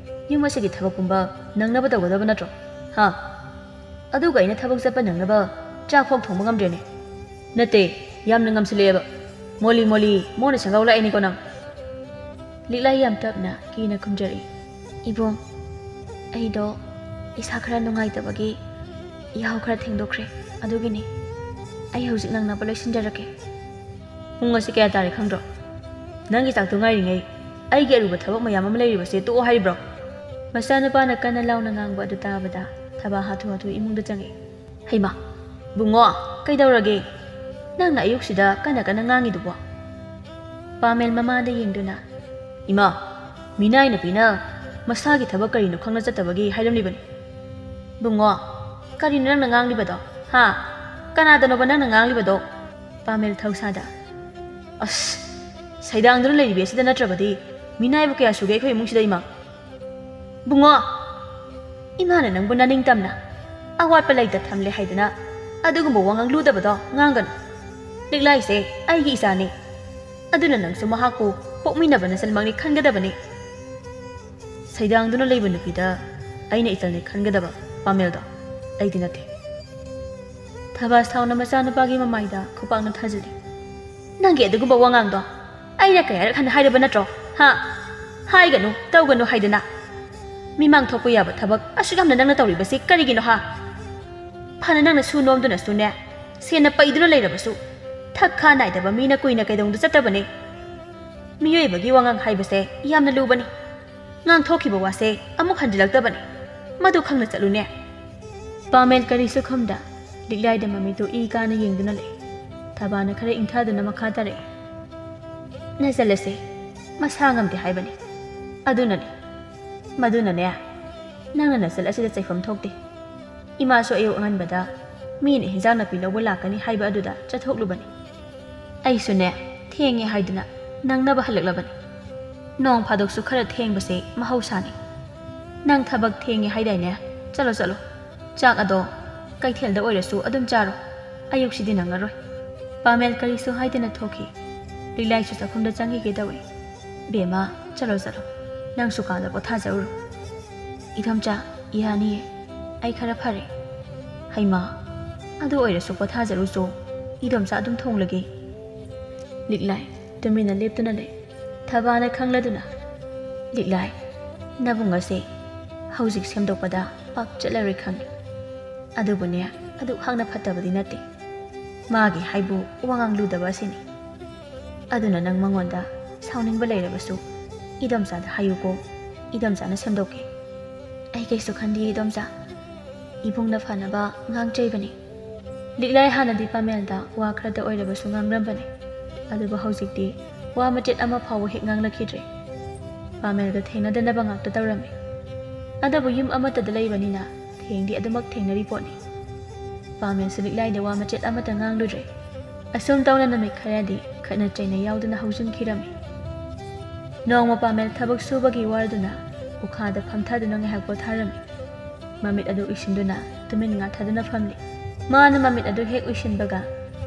ꯌꯨꯝ ꯑꯁꯤꯒꯤ ꯊꯕꯛ ꯄꯨꯝꯕ ꯅꯪꯅꯕ ꯇꯧꯒꯗꯕ ꯅꯠꯇ꯭ꯔꯣ? ꯍꯥ? ꯑꯗꯨꯒ ꯑꯩꯅ ꯊꯕꯛ ꯆꯠꯄ ꯅꯪꯅꯕ ꯆꯥꯛ ꯐꯥꯎ ꯊꯣꯡꯕ ꯉꯝꯗ꯭ꯔꯦꯅꯦ꯫ ꯅꯠꯇꯦ, ꯌꯥꯝꯅ ꯉꯝꯁꯤꯜꯂꯛꯑꯦꯕ꯫ ꯃꯣꯂꯤ ꯃꯣꯂꯤ ꯃꯣꯟꯅ ꯁꯦꯡꯒꯥꯎ ꯂꯥꯛꯏꯅꯤꯀꯣ ꯅꯪ꯫" ꯂꯤꯛꯂꯥꯏ ꯌꯥꯝ ꯇꯞꯅ ꯀꯤꯅ ꯈꯨꯝꯖꯔꯛꯏ꯫ "ꯏꯕꯨꯡ, ꯑꯩꯗꯣ ꯏꯁꯥ ꯈꯔ ꯅꯨꯡꯉꯥꯏꯇꯕꯒꯤ ꯌꯥꯍꯧ ꯈꯔ ꯊꯦꯡꯗꯣꯛꯈ꯭ꯔꯦ, ꯑꯗꯨꯒꯤꯅꯤ꯫ ꯑꯩ ꯍꯧꯖꯤꯛ ꯅꯪꯅꯕ ꯂꯣꯏꯁꯤꯟꯖꯔꯛꯀꯦ꯫" "ꯄꯨꯡ ꯑꯁꯤ ꯀꯌꯥ ꯇꯥꯔꯦ ꯈꯪꯗ꯭ꯔꯣ? ꯅꯪꯒꯤ ꯆꯥꯛꯇꯣ ꯉꯥꯏꯔꯤꯉꯩ ꯑꯩꯒꯤ ꯑꯔꯨꯕ ꯊꯕꯛ ꯃꯌꯥꯝ ꯑꯃ ꯂꯩꯔꯤꯕꯁꯦ ꯇꯣꯛꯑꯣ ꯍꯥꯏꯔꯤꯕ꯭ꯔꯣ?" ꯃꯆꯥꯅꯨꯄꯥꯅ ꯀꯟꯅ ꯂꯥꯎꯅ ꯉꯥꯡꯕ ꯑꯗꯨ ꯇꯥꯕꯗ ꯊꯕꯥ ꯍꯥꯊꯨ ꯍꯥꯊꯨ ꯏꯃꯨꯡꯗ ꯆꯪꯉꯛꯏ꯫ "ꯍꯩꯃꯥ, ꯕꯨꯡꯉꯣ, ꯀꯩꯗꯧꯔꯒꯦ? ꯅꯪꯅ ꯑꯌꯨꯛꯁꯤꯗ ꯀꯟꯅ ꯀꯟꯅ ꯉꯥꯡꯉꯤꯗꯨꯕꯣ?" ꯄꯥꯃꯦꯜ ꯃꯃꯥꯗ ꯌꯦꯡꯗꯨꯅ, "ꯏꯃꯥ, ꯃꯤꯅꯥꯏ ꯅꯨꯄꯤꯅ ꯃꯁꯥꯒꯤ ꯊꯕꯛ ꯀꯔꯤꯅꯣ ꯈꯪꯅ ꯆꯠꯇꯕꯒꯤ ꯍꯥꯏꯔꯝꯂꯤꯕꯅꯤ꯫ ꯕꯨꯡꯉꯣ, ꯀꯔꯤꯅꯣ ꯅꯪꯅ ꯉꯥꯡꯂꯤꯕꯗꯣ? ꯍꯥ? ꯀꯅꯥꯗꯅꯣꯕ ꯅꯪꯅ ꯉꯥꯡꯂꯤꯕꯗꯣ? ꯄꯥꯃꯦꯜ ꯊꯧꯁꯥꯗ꯫ ꯑꯁ, ꯁꯩꯗꯥꯡꯗꯨꯅ ꯂꯩꯔꯤꯕꯤ ꯑꯁꯤꯗ ꯅꯠꯇ꯭ꯔꯕꯗꯤ ꯃꯤꯅꯥꯏꯕꯨ ꯀꯌꯥ ꯁꯨꯒꯦ ꯑꯩꯈꯣꯏ ꯏꯃꯨꯡꯁꯤꯗ ꯏꯃꯥ? ꯕꯨꯡꯉꯣ, ꯏꯃꯥꯅ ꯅꯪꯕꯨ ꯅꯅꯤꯡꯇꯝꯅ ꯑꯋꯥꯠꯄ ꯂꯩꯇ ꯊꯝꯂꯦ ꯍꯥꯏꯗꯅ ꯑꯗꯨꯒꯨꯝꯕ ꯋꯥꯉꯥꯡ ꯂꯨꯗꯕꯗꯣ ꯉꯥꯡꯒꯅꯨ꯫ ꯂꯤꯛꯂꯥꯏꯁꯦ ꯑꯩꯒꯤ ꯏꯆꯥꯅꯤ꯫ ꯑꯗꯨꯅ ꯅꯪꯁꯨ ꯃꯍꯥꯛꯄꯨ ꯄꯣꯛꯃꯤꯟꯅꯕ ꯅꯆꯜꯃꯛꯅꯤ ꯈꯟꯒꯗꯕꯅꯤ꯫ ꯁꯩꯗꯥꯡꯗꯨꯅ ꯂꯩꯕ ꯅꯨꯄꯤꯗ ꯑꯩꯅ ꯏꯆꯜꯅꯤ ꯈꯟꯒꯗꯕ ꯄꯥꯃꯦꯜꯗꯣ ꯑꯩꯗꯤ ꯅꯠꯇꯦ꯫ ꯊꯕꯥ ꯁꯥꯎꯅ ꯃꯆꯥꯅꯨꯄꯥꯒꯤ ꯃꯃꯥꯏꯗ ꯈꯨꯄꯥꯛꯅ ꯊꯥꯖꯤꯜꯂꯤ꯫ ꯅꯪꯒꯤ ꯑꯗꯨꯒꯨꯝꯕ ꯋꯥꯉꯥꯡꯗꯣ ꯑꯩꯅ ꯀꯌꯥꯔꯛ ꯍꯟꯅ ꯍꯥꯏꯔꯕ ꯅꯠꯇ꯭ꯔꯣ? ꯍꯥ? ꯍꯥꯏꯒꯅꯨ, ꯇꯧꯒꯅꯨ ꯍꯥꯏꯗꯅ꯫ ꯃꯤꯃꯥꯡ ꯊꯣꯛꯄ ꯌꯥꯕ ꯊꯕꯛ ꯑꯁꯨꯛ ꯌꯥꯝꯅ ꯅꯪꯅ ꯇꯧꯔꯤꯕꯁꯤ ꯀꯔꯤꯒꯤꯅꯣ ꯍꯥ? ꯐꯅ ꯅꯪꯅ ꯁꯨ ꯅꯣꯝꯗꯨꯅꯁꯨꯅꯦ, ꯁꯦꯟꯅ ꯄꯩꯗꯨꯅ ꯂꯩꯔꯕꯁꯨ ꯊꯛ ꯈꯥ ꯅꯥꯏꯗꯕ ꯃꯤꯅ ꯀꯨꯏꯅ ꯀꯩꯗꯧꯅꯨꯡꯗ ꯆꯠꯇꯕꯅꯤ꯫ ꯃꯤꯑꯣꯏꯕꯒꯤ ꯋꯥꯉꯥꯡ ꯍꯥꯏꯕꯁꯦ ꯌꯥꯝꯅ ꯂꯨꯕꯅꯤ꯫ ꯉꯥꯡꯊꯣꯛꯈꯤꯕ ꯋꯥꯁꯦ ꯑꯃꯨꯛ ꯍꯟꯖꯤꯜꯂꯛꯇꯕꯅꯤ꯫ ꯃꯗꯨ ꯈꯪꯅ ꯆꯠꯂꯨꯅꯦ꯫ ꯄꯥꯃꯦꯜ ꯀꯔꯤꯁꯨ ꯈꯨꯝꯗ ꯂꯤꯛꯂꯥꯏꯗ ꯃꯃꯤꯠꯇꯨ ꯏ ꯀꯥꯅ ꯌꯦꯡꯗꯨꯅ ꯂꯩ꯫ ꯊꯕꯥꯅ ꯈꯔ ꯏꯪꯊꯗꯨꯅ ꯃꯈꯥ ꯇꯥꯔꯛꯏ꯫ ꯅꯆꯜ ꯑꯁꯦ ꯃꯁꯥ ꯉꯝꯗꯦ ꯍꯥꯏꯕꯅꯤ꯫ ꯑꯗꯨꯅꯅꯤ꯫ ꯃꯗꯨꯅꯅꯦ, ꯅꯪꯅ ꯅꯆꯜ ꯑꯁꯤꯗ ꯆꯩꯐꯝ ꯊꯣꯛꯇꯦ꯫ ꯏꯃꯥꯁꯨ ꯑꯌꯨꯛ ꯑꯉꯟꯕꯗ ꯃꯤꯅ ꯍꯤꯟꯖꯥꯡ ꯅꯥꯄꯤ ꯂꯧꯕ ꯂꯥꯛꯀꯅꯤ ꯍꯥꯏꯕ ꯑꯗꯨꯗ ꯆꯠꯊꯣꯛꯂꯨꯕꯅꯤ꯫ ꯑꯩꯁꯨꯅꯦ, ꯊꯦꯡꯉꯦ ꯍꯥꯏꯗꯨꯅ ꯅꯪꯅꯕ ꯍꯜꯂꯛꯂꯕꯅꯤ꯫ ꯅꯣꯡ ꯐꯥꯗꯣꯛꯁꯨ ꯈꯔ ꯊꯦꯡꯕꯁꯦ ꯃꯍꯧꯁꯥꯅꯤ꯫ ꯅꯪ ꯊꯕꯛ ꯊꯦꯡꯉꯦ ꯍꯥꯏꯗꯥꯏꯅꯦ? ꯆꯠꯂꯣ, ꯆꯠꯂꯣ꯫ ꯆꯥꯛ ꯑꯗꯣ ꯀꯩꯊꯦꯜꯗ ꯑꯣꯏꯔꯁꯨ ꯑꯗꯨꯝ ꯆꯥꯔꯣ꯫ ꯑꯌꯨꯛꯁꯤꯗꯤ ꯅꯪꯉꯔꯣꯏ꯫ ꯄꯥꯃꯦꯜ ꯀꯔꯤꯁꯨ ꯍꯥꯏꯗꯅ ꯊꯣꯛꯈꯤ꯫ ꯂꯤꯛꯂꯥꯏꯁꯨ ꯆꯥꯛꯈꯨꯝꯗ ꯆꯪꯈꯤꯒꯦ ꯇꯧꯏ꯫ "ꯕꯦꯝꯃ, ꯆꯠꯂꯣ, ꯆꯠꯂꯣ꯫ ꯅꯪꯁꯨ ꯀꯥꯗ ꯄꯣꯊꯥꯖꯔꯨꯔꯣ꯫" "ꯏꯗꯣꯝꯆꯥ, ꯌꯥꯅꯤꯌꯦ꯫ ꯑꯩ ꯈꯔ ꯐꯔꯦ꯫" "ꯍꯩꯃꯥ, ꯑꯗꯨ ꯑꯣꯏꯔꯁꯨ ꯄꯣꯊꯥꯖꯔꯨꯆꯣ꯫ ꯏꯗꯣꯝꯆꯥ ꯑꯗꯨꯝ ꯊꯣꯡꯂꯒꯦ꯫" ꯂꯤꯛꯂꯥꯏ ꯇꯨꯃꯤꯟꯅ ꯂꯦꯞꯇꯨꯅ ꯂꯩ꯫ ꯊꯕꯥꯅ ꯈꯪꯂꯗꯨꯅ, "ꯂꯤꯛꯂꯥꯏ, ꯅꯕꯨꯡ ꯑꯁꯦ ꯍꯧꯖꯤꯛ ꯁꯦꯝꯗꯣꯛꯄꯗ ꯄꯥꯛ ꯆꯠꯂꯔꯣꯏ ꯈꯪꯏ꯫ ꯑꯗꯨꯕꯨꯅꯦ, ꯑꯗꯨꯛ ꯍꯥꯛꯅ ꯐꯠꯇꯕꯗꯤ ꯅꯠꯇꯦ꯫ ꯃꯥꯒꯤ ꯍꯥꯏꯕꯨ ꯋꯥꯉꯥꯡ ꯂꯨꯗꯕ ꯑꯁꯤꯅꯤ꯫ ꯑꯗꯨꯅ ꯅꯪ ꯃꯉꯣꯟꯗ ꯁꯥꯎꯅꯤꯡꯕ ꯂꯩꯔꯕꯁꯨ ꯏꯗꯣꯝꯆꯥꯗ ꯍꯥꯏꯌꯨꯀꯣ꯫ ꯏꯗꯣꯝꯆꯥꯅ ꯁꯦꯝꯗꯣꯛꯀꯦ꯫" "ꯑꯩ ꯀꯩꯁꯨ ꯈꯟꯗꯦ ꯏꯗꯣꯝꯆꯥ꯫ ꯏꯕꯨꯡꯅ ꯐꯅꯕ ꯉꯥꯡꯖꯩꯕꯅꯤ꯫" ꯂꯤꯛꯂꯥꯏ ꯍꯥꯟꯅꯗꯤ ꯄꯥꯃꯦꯜꯗ ꯋꯥ ꯈꯔꯗ ꯑꯣꯏꯔꯕꯁꯨ ꯉꯥꯡꯂꯝꯕꯅꯤ꯫ ꯑꯗꯨꯕꯨ ꯍꯧꯖꯤꯛꯇꯤ ꯋꯥ ꯃꯆꯦꯠ ꯑꯃ ꯐꯥꯎꯕ ꯍꯦꯛ ꯉꯥꯡꯂꯛꯈꯤꯗ꯭ꯔꯦ꯫ ꯄꯥꯃꯦꯜꯒ ꯊꯦꯡꯅꯗꯅꯕ ꯉꯥꯛꯇ ꯇꯧꯔꯝꯃꯤ꯫ ꯑꯗꯨꯕꯨ ꯌꯨꯝ ꯑꯃꯠꯇꯗ ꯂꯩꯕꯅꯤꯅ ꯊꯦꯡꯗꯤ ꯑꯗꯨꯃꯛ ꯊꯦꯡꯅꯔꯤ ꯄꯣꯠꯅꯤ꯫ ꯄꯥꯃꯦꯜꯁꯨ ꯂꯤꯛꯂꯥꯏꯗ ꯋꯥ ꯃꯆꯦꯠ ꯑꯃꯠꯇ ꯉꯥꯡꯂꯨꯗ꯭ꯔꯦ꯫ ꯑꯁꯨꯝ ꯇꯧꯅ ꯅꯨꯃꯤꯠ ꯈꯔꯗꯤ ꯈꯠꯅ ꯆꯩꯅ ꯌꯥꯎꯗꯨꯅ ꯍꯧꯖꯤꯟꯈꯤꯔꯝꯃꯤ꯫ ꯅꯣꯡꯃ ꯄꯥꯃꯦꯜ ꯊꯕꯛ ꯁꯨꯕꯒꯤ ꯋꯥꯔꯗꯨꯅ ꯎꯈꯥꯗ ꯐꯝꯊꯗꯨꯅ ꯉꯥꯏꯍꯥꯛ ꯄꯣꯊꯥꯔꯝꯃꯤ꯫ ꯃꯃꯤꯠ ꯑꯗꯨ ꯎꯏꯁꯤꯟꯗꯨꯅ ꯇꯨꯃꯤꯟ ꯉꯥꯊꯗꯨꯅ ꯐꯝꯂꯤ꯫ ꯃꯥꯅ ꯃꯃꯤꯠ ꯑꯗꯨ ꯍꯦꯛ ꯎꯏꯁꯤꯟꯕꯒ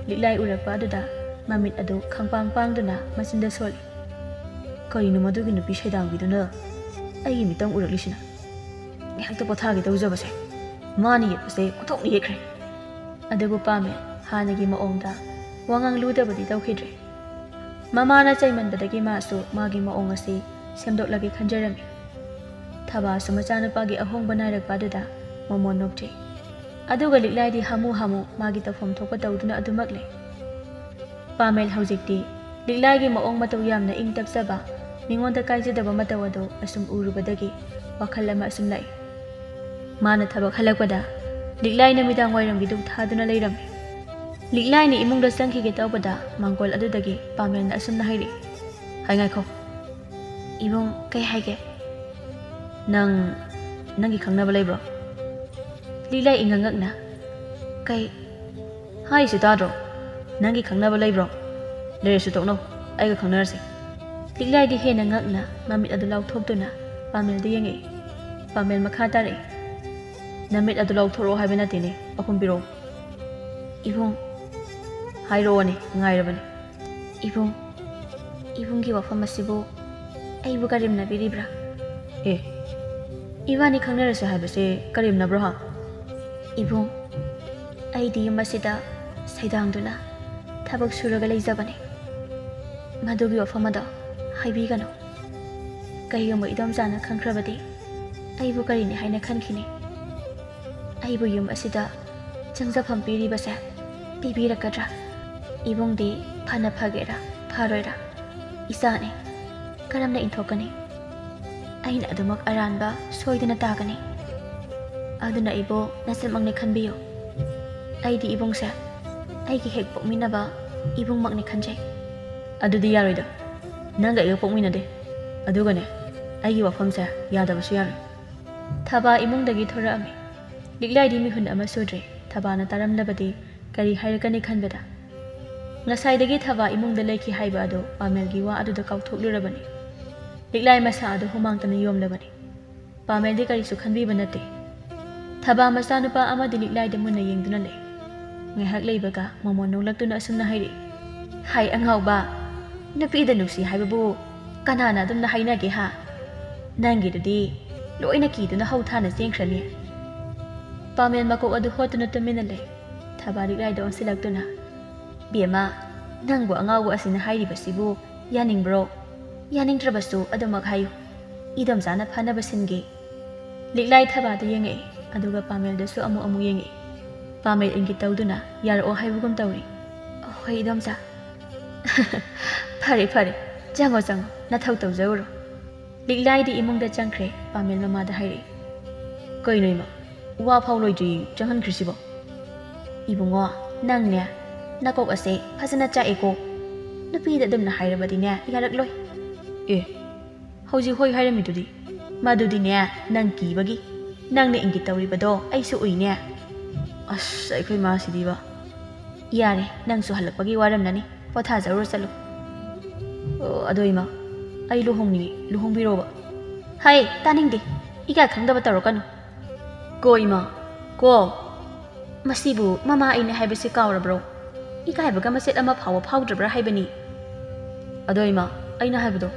ꯂꯤꯛꯂꯥꯏ ꯎꯔꯛꯄ ꯑꯗꯨꯗ ꯃꯃꯤꯠ ꯑꯗꯨ ꯈꯪꯄꯥꯡ ꯄꯥꯡꯗꯨꯅ ꯃꯆꯤꯟꯗ ꯁꯣꯜꯂꯤ꯫ "ꯀꯔꯤꯅꯣ ꯃꯗꯨꯒꯤ ꯅꯨꯄꯤ ꯁꯩꯗꯥꯡꯕꯤꯗꯨꯅ ꯑꯩꯒꯤ ꯃꯤꯇꯪ ꯎꯔꯛꯂꯤꯁꯤꯅ? ꯉꯥꯏꯍꯥꯛꯇ ꯄꯣꯊꯥꯒꯦ ꯇꯧꯖꯕꯁꯦ ꯃꯥꯅ ꯌꯦꯠꯄꯁꯦ ꯑꯣꯟꯊꯣꯛꯅ ꯌꯦꯠꯈ꯭ꯔꯦ"꯫ ꯑꯗꯨꯕꯨ ꯄꯥꯃꯦꯜ ꯍꯥꯟꯅꯒꯤ ꯃꯑꯣꯡꯗ ꯋꯥꯉꯥꯡ ꯂꯨꯗꯕꯗꯤ ꯇꯧꯈꯤꯗ꯭ꯔꯦ꯫ ꯃꯃꯥꯅ ꯆꯩꯃꯟꯕꯗꯒꯤ ꯃꯥꯁꯨ ꯃꯥꯒꯤ ꯃꯑꯣꯡ ꯑꯁꯤ ꯁꯦꯝꯗꯣꯛꯂꯒꯦ ꯈꯟꯖꯔꯝꯃꯤ꯫ ꯊꯕꯥꯁꯨ ꯃꯆꯥꯅꯨꯄꯥꯒꯤ ꯑꯍꯣꯡꯕ ꯅꯥꯏꯔꯛꯄ ꯑꯗꯨꯗ ꯃꯣꯃꯣꯟ ꯅꯣꯛꯆꯩ꯫ ꯑꯗꯨꯒ ꯂꯤꯛꯂꯥꯏꯗꯤ ꯍꯥꯃꯨ ꯍꯥꯃꯨ ꯃꯥꯒꯤ ꯇꯧꯐꯝ ꯊꯣꯛꯄ ꯇꯧꯗꯨꯅ ꯑꯗꯨꯃꯛ ꯂꯩ꯫ ꯄꯥꯃꯦꯜ ꯍꯧꯖꯤꯛꯇꯤ ꯂꯤꯛꯂꯥꯏꯒꯤ ꯃꯑꯣꯡ ꯃꯇꯧ ꯌꯥꯝꯅ ꯏꯪ ꯇꯞꯆꯕ, ꯃꯤꯉꯣꯟꯗ ꯀꯥꯏꯖꯗꯕ ꯃꯇꯧ ꯑꯗꯨ ꯑꯁꯨꯝ ꯎꯔꯨꯕꯗꯒꯤ ꯋꯥꯈꯜ ꯑꯃ ꯑꯁꯨꯝ ꯂꯥꯛꯏ꯫ ꯃꯥꯅ ꯊꯕꯛ ꯍꯜꯂꯛꯄꯗ ꯂꯤꯛꯂꯥꯏ ꯅꯨꯃꯤꯗꯥꯡ ꯋꯥꯏꯔꯝꯒꯤ ꯙꯨꯛ ꯊꯥꯗꯨꯅ ꯂꯩꯔꯝꯃꯤ꯫ ꯂꯤꯛꯂꯥꯏꯅ ꯏꯃꯨꯡꯗ ꯆꯪꯈꯤꯒꯦ ꯇꯧꯕꯗ ꯃꯥꯡꯒꯣꯜ ꯑꯗꯨꯗꯒꯤ ꯄꯥꯃꯦꯜꯅ ꯑꯁꯨꯝꯅ ꯍꯥꯏꯔꯛꯏ꯫ "ꯍꯥꯏ, ꯉꯥꯏꯈꯣ꯫ ꯏꯕꯨꯡ, ꯀꯩ ꯍꯥꯏꯒꯦ?" "ꯅꯪ, ꯅꯪꯒꯤ ꯈꯪꯅꯕ ꯂꯩꯕ꯭ꯔꯣ?" ꯂꯤꯛꯂꯥꯏ ꯏꯉꯛ ꯉꯛꯅ, "ꯀꯩ?" "ꯍꯥꯏꯔꯤꯁꯤ ꯇꯥꯗ꯭ꯔꯣ? ꯅꯪꯒꯤ ꯈꯪꯅꯕ ꯂꯩꯕ꯭ꯔꯣ? ꯂꯩꯔꯁꯨ ꯇꯣꯛꯅꯧ, ꯑꯩꯒ ꯈꯪꯅꯔꯁꯤ"꯫ ꯂꯤꯛꯂꯥꯏꯗꯤ ꯍꯦꯟꯅ ꯉꯛꯅ ꯃꯃꯤꯠ ꯑꯗꯨ ꯂꯥꯎꯊꯣꯛꯇꯨꯅ ꯄꯥꯃꯦꯜꯗ ꯌꯦꯡꯉꯛꯏ꯫ ꯄꯥꯃꯦꯜ ꯃꯈꯥ ꯇꯥꯔꯛꯏ꯫ "ꯅꯃꯤꯠ ꯑꯗꯨ ꯂꯥꯎꯊꯣꯔꯛꯑꯣ ꯍꯥꯏꯕ ꯅꯠꯇꯦꯅꯦ, ꯄꯥꯎꯈꯨꯝ ꯄꯤꯔꯛꯑꯣ"꯫ "ꯏꯕꯨꯡ"꯫ "ꯍꯥꯏꯔꯛꯑꯣꯅꯦ, ꯉꯥꯏꯔꯕꯅꯦ"꯫ "ꯏꯕꯨꯡ, ꯏꯕꯨꯡꯒꯤ ꯋꯥꯐꯝ ꯑꯁꯤꯕꯨ ꯑꯩꯕꯨ ꯀꯔꯦꯝꯅꯕꯤꯔꯤꯕ꯭ꯔꯥ?" "ꯑꯦ, ꯏꯕꯥꯅꯤ ꯈꯪꯅꯔꯁꯦ ꯍꯥꯏꯕꯁꯦ ꯀꯔꯦꯝꯅꯕ꯭ꯔꯣ, ꯍꯥ?" "ꯏꯕꯨꯡ, ꯑꯩꯗꯤ ꯌꯨꯝ ꯑꯁꯤꯗ ꯁꯩꯗꯥꯡꯗꯨꯅ ꯊꯕꯛ ꯁꯨꯔꯒ ꯂꯩꯖꯕꯅꯤ꯫ ꯃꯗꯨꯒꯤ ꯋꯥꯐꯝ ꯑꯗꯣ ꯍꯥꯏꯕꯤꯒꯅꯨ꯫ ꯀꯩꯒꯨꯝꯕ ꯏꯗꯣꯝꯆꯥꯅ ꯈꯪꯈ꯭ꯔꯕꯗꯤ ꯑꯩꯕꯨ ꯀꯔꯤꯅꯤ ꯍꯥꯏꯅ ꯈꯟꯈꯤꯅꯤ? ꯑꯩꯕꯨ ꯌꯨꯝ ꯑꯁꯤꯗ ꯆꯪꯖꯐꯝ ꯄꯤꯔꯤꯕꯁꯦ ꯄꯤꯕꯤꯔꯛꯀꯗ꯭ꯔꯥ? ꯏꯕꯨꯡꯗꯤ ꯐꯅ ꯐꯒꯦꯔꯥ ꯐꯔꯣꯏꯔꯥ ꯏꯆꯥꯅꯤ, ꯀꯔꯝꯅ ꯏꯟꯊꯣꯛꯀꯅꯤ? ꯑꯩꯅ ꯑꯗꯨꯃꯛ ꯑꯔꯥꯟꯕ ꯁꯣꯏꯗꯅ ꯇꯥꯒꯅꯤ꯫ ꯑꯗꯨꯅ ꯏꯕꯣ, ꯅꯆꯦꯃꯛꯅꯦ ꯈꯟꯕꯤꯌꯨ꯫ ꯑꯩꯗꯤ ꯏꯕꯨꯡꯁꯦ ꯑꯩꯒꯤ ꯍꯦꯛ ꯄꯣꯛꯃꯤꯟꯅꯕ ꯏꯕꯨꯡꯃꯛꯅꯦ ꯈꯟꯖꯩ"꯫ "ꯑꯗꯨꯗꯤ ꯌꯥꯔꯣꯏꯗ, ꯅꯪꯒ ꯑꯩꯒ ꯄꯣꯛꯃꯤꯟꯅꯗꯦ꯫ ꯑꯗꯨꯒꯅꯦ, ꯑꯩꯒꯤ ꯋꯥꯐꯝꯁꯦ ꯌꯥꯗꯕꯁꯨ ꯌꯥꯔꯣꯏ꯫ ꯊꯕꯥ ꯏꯃꯨꯡꯗꯒꯤ ꯊꯣꯔꯛꯑꯝꯃꯤ꯫ ꯂꯤꯛꯂꯥꯏꯗꯤ ꯃꯤꯍꯨꯟ ꯑꯃ ꯁꯨꯗ꯭ꯔꯦ꯫ ꯊꯕꯥꯅ ꯇꯥꯔꯝꯂꯕꯗꯤ ꯀꯔꯤ ꯍꯥꯏꯔꯛꯀꯅꯤ ꯈꯟꯕꯗ꯫ ꯉꯁꯥꯏꯗꯒꯤ ꯊꯕꯥ ꯏꯃꯨꯡꯗ ꯂꯩꯈꯤ ꯍꯥꯏꯕ ꯑꯗꯨ ꯄꯥꯃꯦꯜꯒꯤ ꯋꯥ ꯑꯗꯨꯗ ꯀꯥꯎꯊꯣꯛꯂꯨꯔꯕꯅꯤ꯫ ꯂꯤꯛꯂꯥꯏ ꯃꯁꯥ ꯑꯗꯨ ꯍꯨꯃꯥꯡꯇꯅ ꯌꯣꯝꯂꯕꯅꯤ꯫ ꯄꯥꯃꯦꯜꯗꯤ ꯀꯔꯤꯁꯨ ꯈꯟꯕꯤꯕ ꯅꯠꯇꯦ꯫ ꯊꯕꯥ ꯃꯆꯥꯅꯨꯄꯥ ꯑꯃꯗꯤ ꯂꯤꯛꯂꯥꯏꯗ ꯃꯨꯟꯅ ꯌꯦꯡꯗꯨꯅ ꯂꯩ꯫ ꯉꯥꯏꯍꯥꯛ ꯂꯩꯕꯒ ꯃꯃꯣꯟ ꯅꯣꯛꯂꯛꯇꯨꯅ ꯑꯁꯨꯝꯅ ꯍꯥꯏꯔꯛꯏ, "ꯍꯥꯏ ꯑꯉꯥꯎꯕ, ꯅꯨꯄꯤꯗ ꯅꯨꯡꯁꯤ ꯍꯥꯏꯕꯕꯨ ꯀꯅꯥꯅ ꯑꯗꯨꯝꯅ ꯍꯥꯏꯅꯒꯦ ꯍꯥ? ꯅꯪꯒꯤꯗꯨꯗꯤ ꯂꯣꯏꯅ ꯀꯤꯗꯨꯅ ꯍꯧ ꯊꯥꯅ ꯆꯦꯟꯈ꯭ꯔꯅꯤ꯫" ꯄꯥꯃꯦꯜ ꯃꯀꯣꯛ ꯑꯗꯨ ꯍꯣꯠꯇꯨꯅ ꯇꯨꯃꯤꯟꯅ ꯂꯩ꯫ ꯊꯕꯥ ꯂꯤꯛꯂꯥꯏꯗ ꯑꯣꯟꯁꯤꯜꯂꯛꯇꯨꯅ, "ꯕꯦꯝꯃ, ꯅꯪꯕꯨ ꯑꯉꯥꯎꯕ ꯑꯁꯤꯅ ꯍꯥꯏꯔꯤꯕꯁꯤꯕꯨ ꯌꯥꯅꯤꯡꯕ꯭ꯔꯣ? ꯌꯥꯅꯤꯡꯗ꯭ꯔꯕꯁꯨ ꯑꯗꯨꯃꯛ ꯍꯥꯏꯌꯨ꯫ ꯏꯗꯣꯝꯆꯥꯅ ꯐꯅꯕ ꯁꯤꯟꯒꯦ꯫" ꯂꯤꯛꯂꯥꯏ ꯊꯕꯥꯗ ꯌꯦꯡꯉꯛꯏ, ꯑꯗꯨꯒ ꯄꯥꯃꯦꯜꯗꯁꯨ ꯑꯃꯨꯛ ꯑꯃꯨꯛ ꯌꯦꯡꯉꯛꯏ꯫ ꯄꯥꯃꯦꯜ ꯏꯪꯒꯤꯠ ꯇꯧꯗꯨꯅ ꯌꯥꯔꯛꯑꯣ ꯍꯥꯏꯕꯒꯨꯝ ꯇꯧꯔꯤ꯫ "ꯍꯣꯏ, ꯏꯗꯣꯝꯆꯥ꯫" "ꯐꯔꯦ, ꯐꯔꯦ, ꯆꯪꯉꯣ, ꯆꯪꯉꯣ, ꯅꯊꯧ ꯇꯧꯖꯔꯨꯔꯣ꯫" ꯂꯤꯛꯂꯥꯏꯗꯤ ꯏꯃꯨꯡꯗ ꯆꯪꯈ꯭ꯔꯦ꯫ ꯄꯥꯃꯦꯜ ꯃꯃꯥꯗ ꯍꯥꯏꯔꯛꯏ, "ꯀꯩꯅꯣ ꯏꯃꯥ, ꯋꯥ ꯐꯥꯎ ꯂꯣꯏꯗ꯭ꯔꯤ ꯆꯪꯍꯟꯈ꯭ꯔꯤꯁꯤꯕꯣ?" "ꯏꯕꯨꯡꯉꯣ, ꯅꯪꯅꯦ, ꯅꯀꯣꯛ ꯑꯁꯦ ꯐꯖꯅ ꯆꯥꯛꯑꯦꯀꯣ꯫ ꯅꯨꯄꯤꯗ ꯑꯗꯨꯝꯅ ꯍꯥꯏꯔꯕꯗꯤꯅꯦ, ꯌꯥꯔꯛꯂꯣꯏ꯫" "ꯑꯦ, ꯍꯧꯖꯤꯛ ꯍꯣꯏ ꯍꯥꯏꯔꯝꯃꯤꯗꯨꯗꯤ?" "ꯃꯗꯨꯗꯤꯅꯦ, ꯅꯪ ꯀꯤꯕꯒꯤ꯫ ꯅꯪꯅ ꯏꯪꯒꯤꯠ ꯇꯧꯔꯤꯕꯗꯣ ꯑꯩꯁꯨ ꯎꯏꯅꯦ꯫" "ꯑꯁ, ꯑꯩꯈꯣꯏ ꯃꯥꯁꯤꯗꯤꯕ꯫" "ꯌꯥꯔꯦ, ꯅꯪꯁꯨ ꯍꯜꯂꯛꯄꯒꯤ ꯋꯥꯔꯝꯂꯅꯤ꯫ ꯄꯣꯊꯥꯖꯔꯨꯔꯣ, ꯆꯠꯂꯨ꯫" "ꯑꯣ, ꯑꯗꯣ ꯏꯃꯥ, ꯑꯩ ꯂꯨꯍꯣꯡꯅꯤꯡꯉꯤ, ꯂꯨꯍꯣꯡꯕꯤꯔꯣꯕ꯫" "ꯍꯩ, ꯇꯥꯅꯤꯡꯗꯦ꯫ ꯏꯀꯥꯏ ꯈꯪꯗꯕ ꯇꯧꯔꯛꯀꯅꯨ꯫" "ꯀꯣ ꯏꯃꯥ, ꯀꯣ꯫ ꯃꯁꯤꯕꯨ ꯃꯃꯥ ꯑꯩꯅ ꯍꯥꯏꯕꯁꯤ ꯀꯥꯎꯔꯕ꯭ꯔꯣ? ꯏꯀꯥꯏꯕꯒ ꯃꯆꯦꯠ ꯑꯃ ꯐꯥꯎꯕ ꯐꯥꯎꯗ꯭ꯔꯕ꯭ꯔꯥ ꯍꯥꯏꯕꯅꯤ꯫" "ꯑꯗꯣ ꯏꯃꯥ, ꯑꯩꯅ ꯍꯥꯏꯕꯗꯣ?"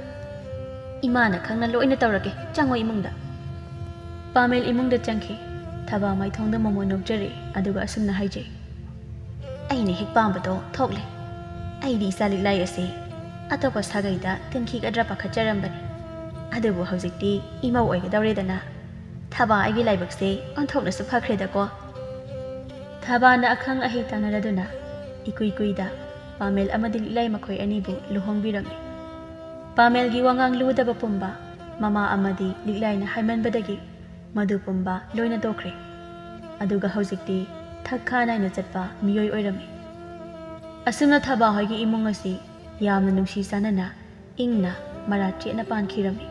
"ꯏꯃꯥꯅ ꯈꯪꯅ ꯂꯣꯏꯅ ꯇꯧꯔꯒꯦ꯫ ꯆꯪꯉꯣ ꯏꯃꯨꯡꯗ꯫" ꯄꯥꯃꯦꯜ ꯏꯃꯨꯡꯗ ꯆꯪꯈꯤ꯫ ꯊꯕꯥ ꯃꯥꯏꯊꯣꯡꯗ ꯃꯃꯣꯟ ꯅꯣꯛꯆꯔꯛꯏ, ꯑꯗꯨꯒ ꯑꯁꯨꯝꯅ ꯍꯥꯏꯖꯩ, "ꯑꯩꯅ ꯍꯦꯛ ꯄꯥꯝꯕꯗꯣ ꯊꯣꯛꯂꯦ꯫ ꯑꯩꯗꯤ ꯏꯆꯥ ꯂꯤꯛꯂꯥꯏ ꯑꯁꯤ ꯑꯇꯣꯞꯄ ꯁꯥꯒꯩꯗ ꯇꯤꯟꯈꯤꯒꯗ꯭ꯔꯥ ꯄꯥꯈꯠꯆꯔꯝꯕꯅꯤ꯫ ꯑꯗꯨꯕꯨ ꯍꯧꯖꯤꯛꯇꯤ ꯏꯃꯧ ꯑꯣꯏꯒꯗꯧꯔꯦꯗꯅ꯫ ꯊꯕꯥ ꯑꯩꯒꯤ ꯂꯥꯏꯕꯛꯁꯦ ꯑꯣꯟꯊꯣꯛꯅꯁꯨ ꯐꯈ꯭ꯔꯦꯗꯀꯣ꯫" ꯊꯕꯥꯅ ꯑꯈꯪ ꯑꯍꯩ ꯇꯥꯟꯅꯔꯗꯨꯅ ꯏꯀꯨꯏ ꯀꯨꯏꯗ ꯄꯥꯃꯦꯜ ꯑꯃꯗꯤ ꯂꯤꯛꯂꯥꯏ ꯃꯈꯣꯏ ꯑꯅꯤꯕꯨ ꯂꯨꯍꯣꯡꯕꯤꯔꯝꯃꯤ꯫ ꯄꯥꯃꯦꯜꯒꯤ ꯋꯥꯉꯥꯡ ꯂꯨꯗꯕ ꯄꯨꯝꯕ ꯃꯃꯥ ꯑꯃꯗꯤ ꯂꯤꯛꯂꯥꯏꯅ ꯍꯥꯏꯃꯟꯕꯗꯒꯤ ꯃꯗꯨ ꯄꯨꯝꯕ ꯂꯣꯏꯅ ꯇꯣꯛꯈ꯭ꯔꯦ꯫ ꯑꯗꯨꯒ ꯍꯧꯖꯤꯛꯇꯤ ꯊꯛ ꯈꯥ ꯅꯥꯏꯅ ꯆꯠꯄ ꯃꯤꯑꯣꯏ ꯑꯣꯏꯔꯝꯃꯤ꯫ ꯑꯁꯨꯝꯅ ꯊꯕꯥ ꯍꯣꯏꯒꯤ ꯏꯃꯨꯡ ꯑꯁꯤ ꯌꯥꯝꯅ ꯅꯨꯡꯁꯤ ꯆꯥꯟꯅꯅ, ꯏꯪꯅ, ꯃꯔꯥ ꯆꯦꯠꯅ ꯄꯥꯟꯈꯤꯔꯝꯃꯤ꯫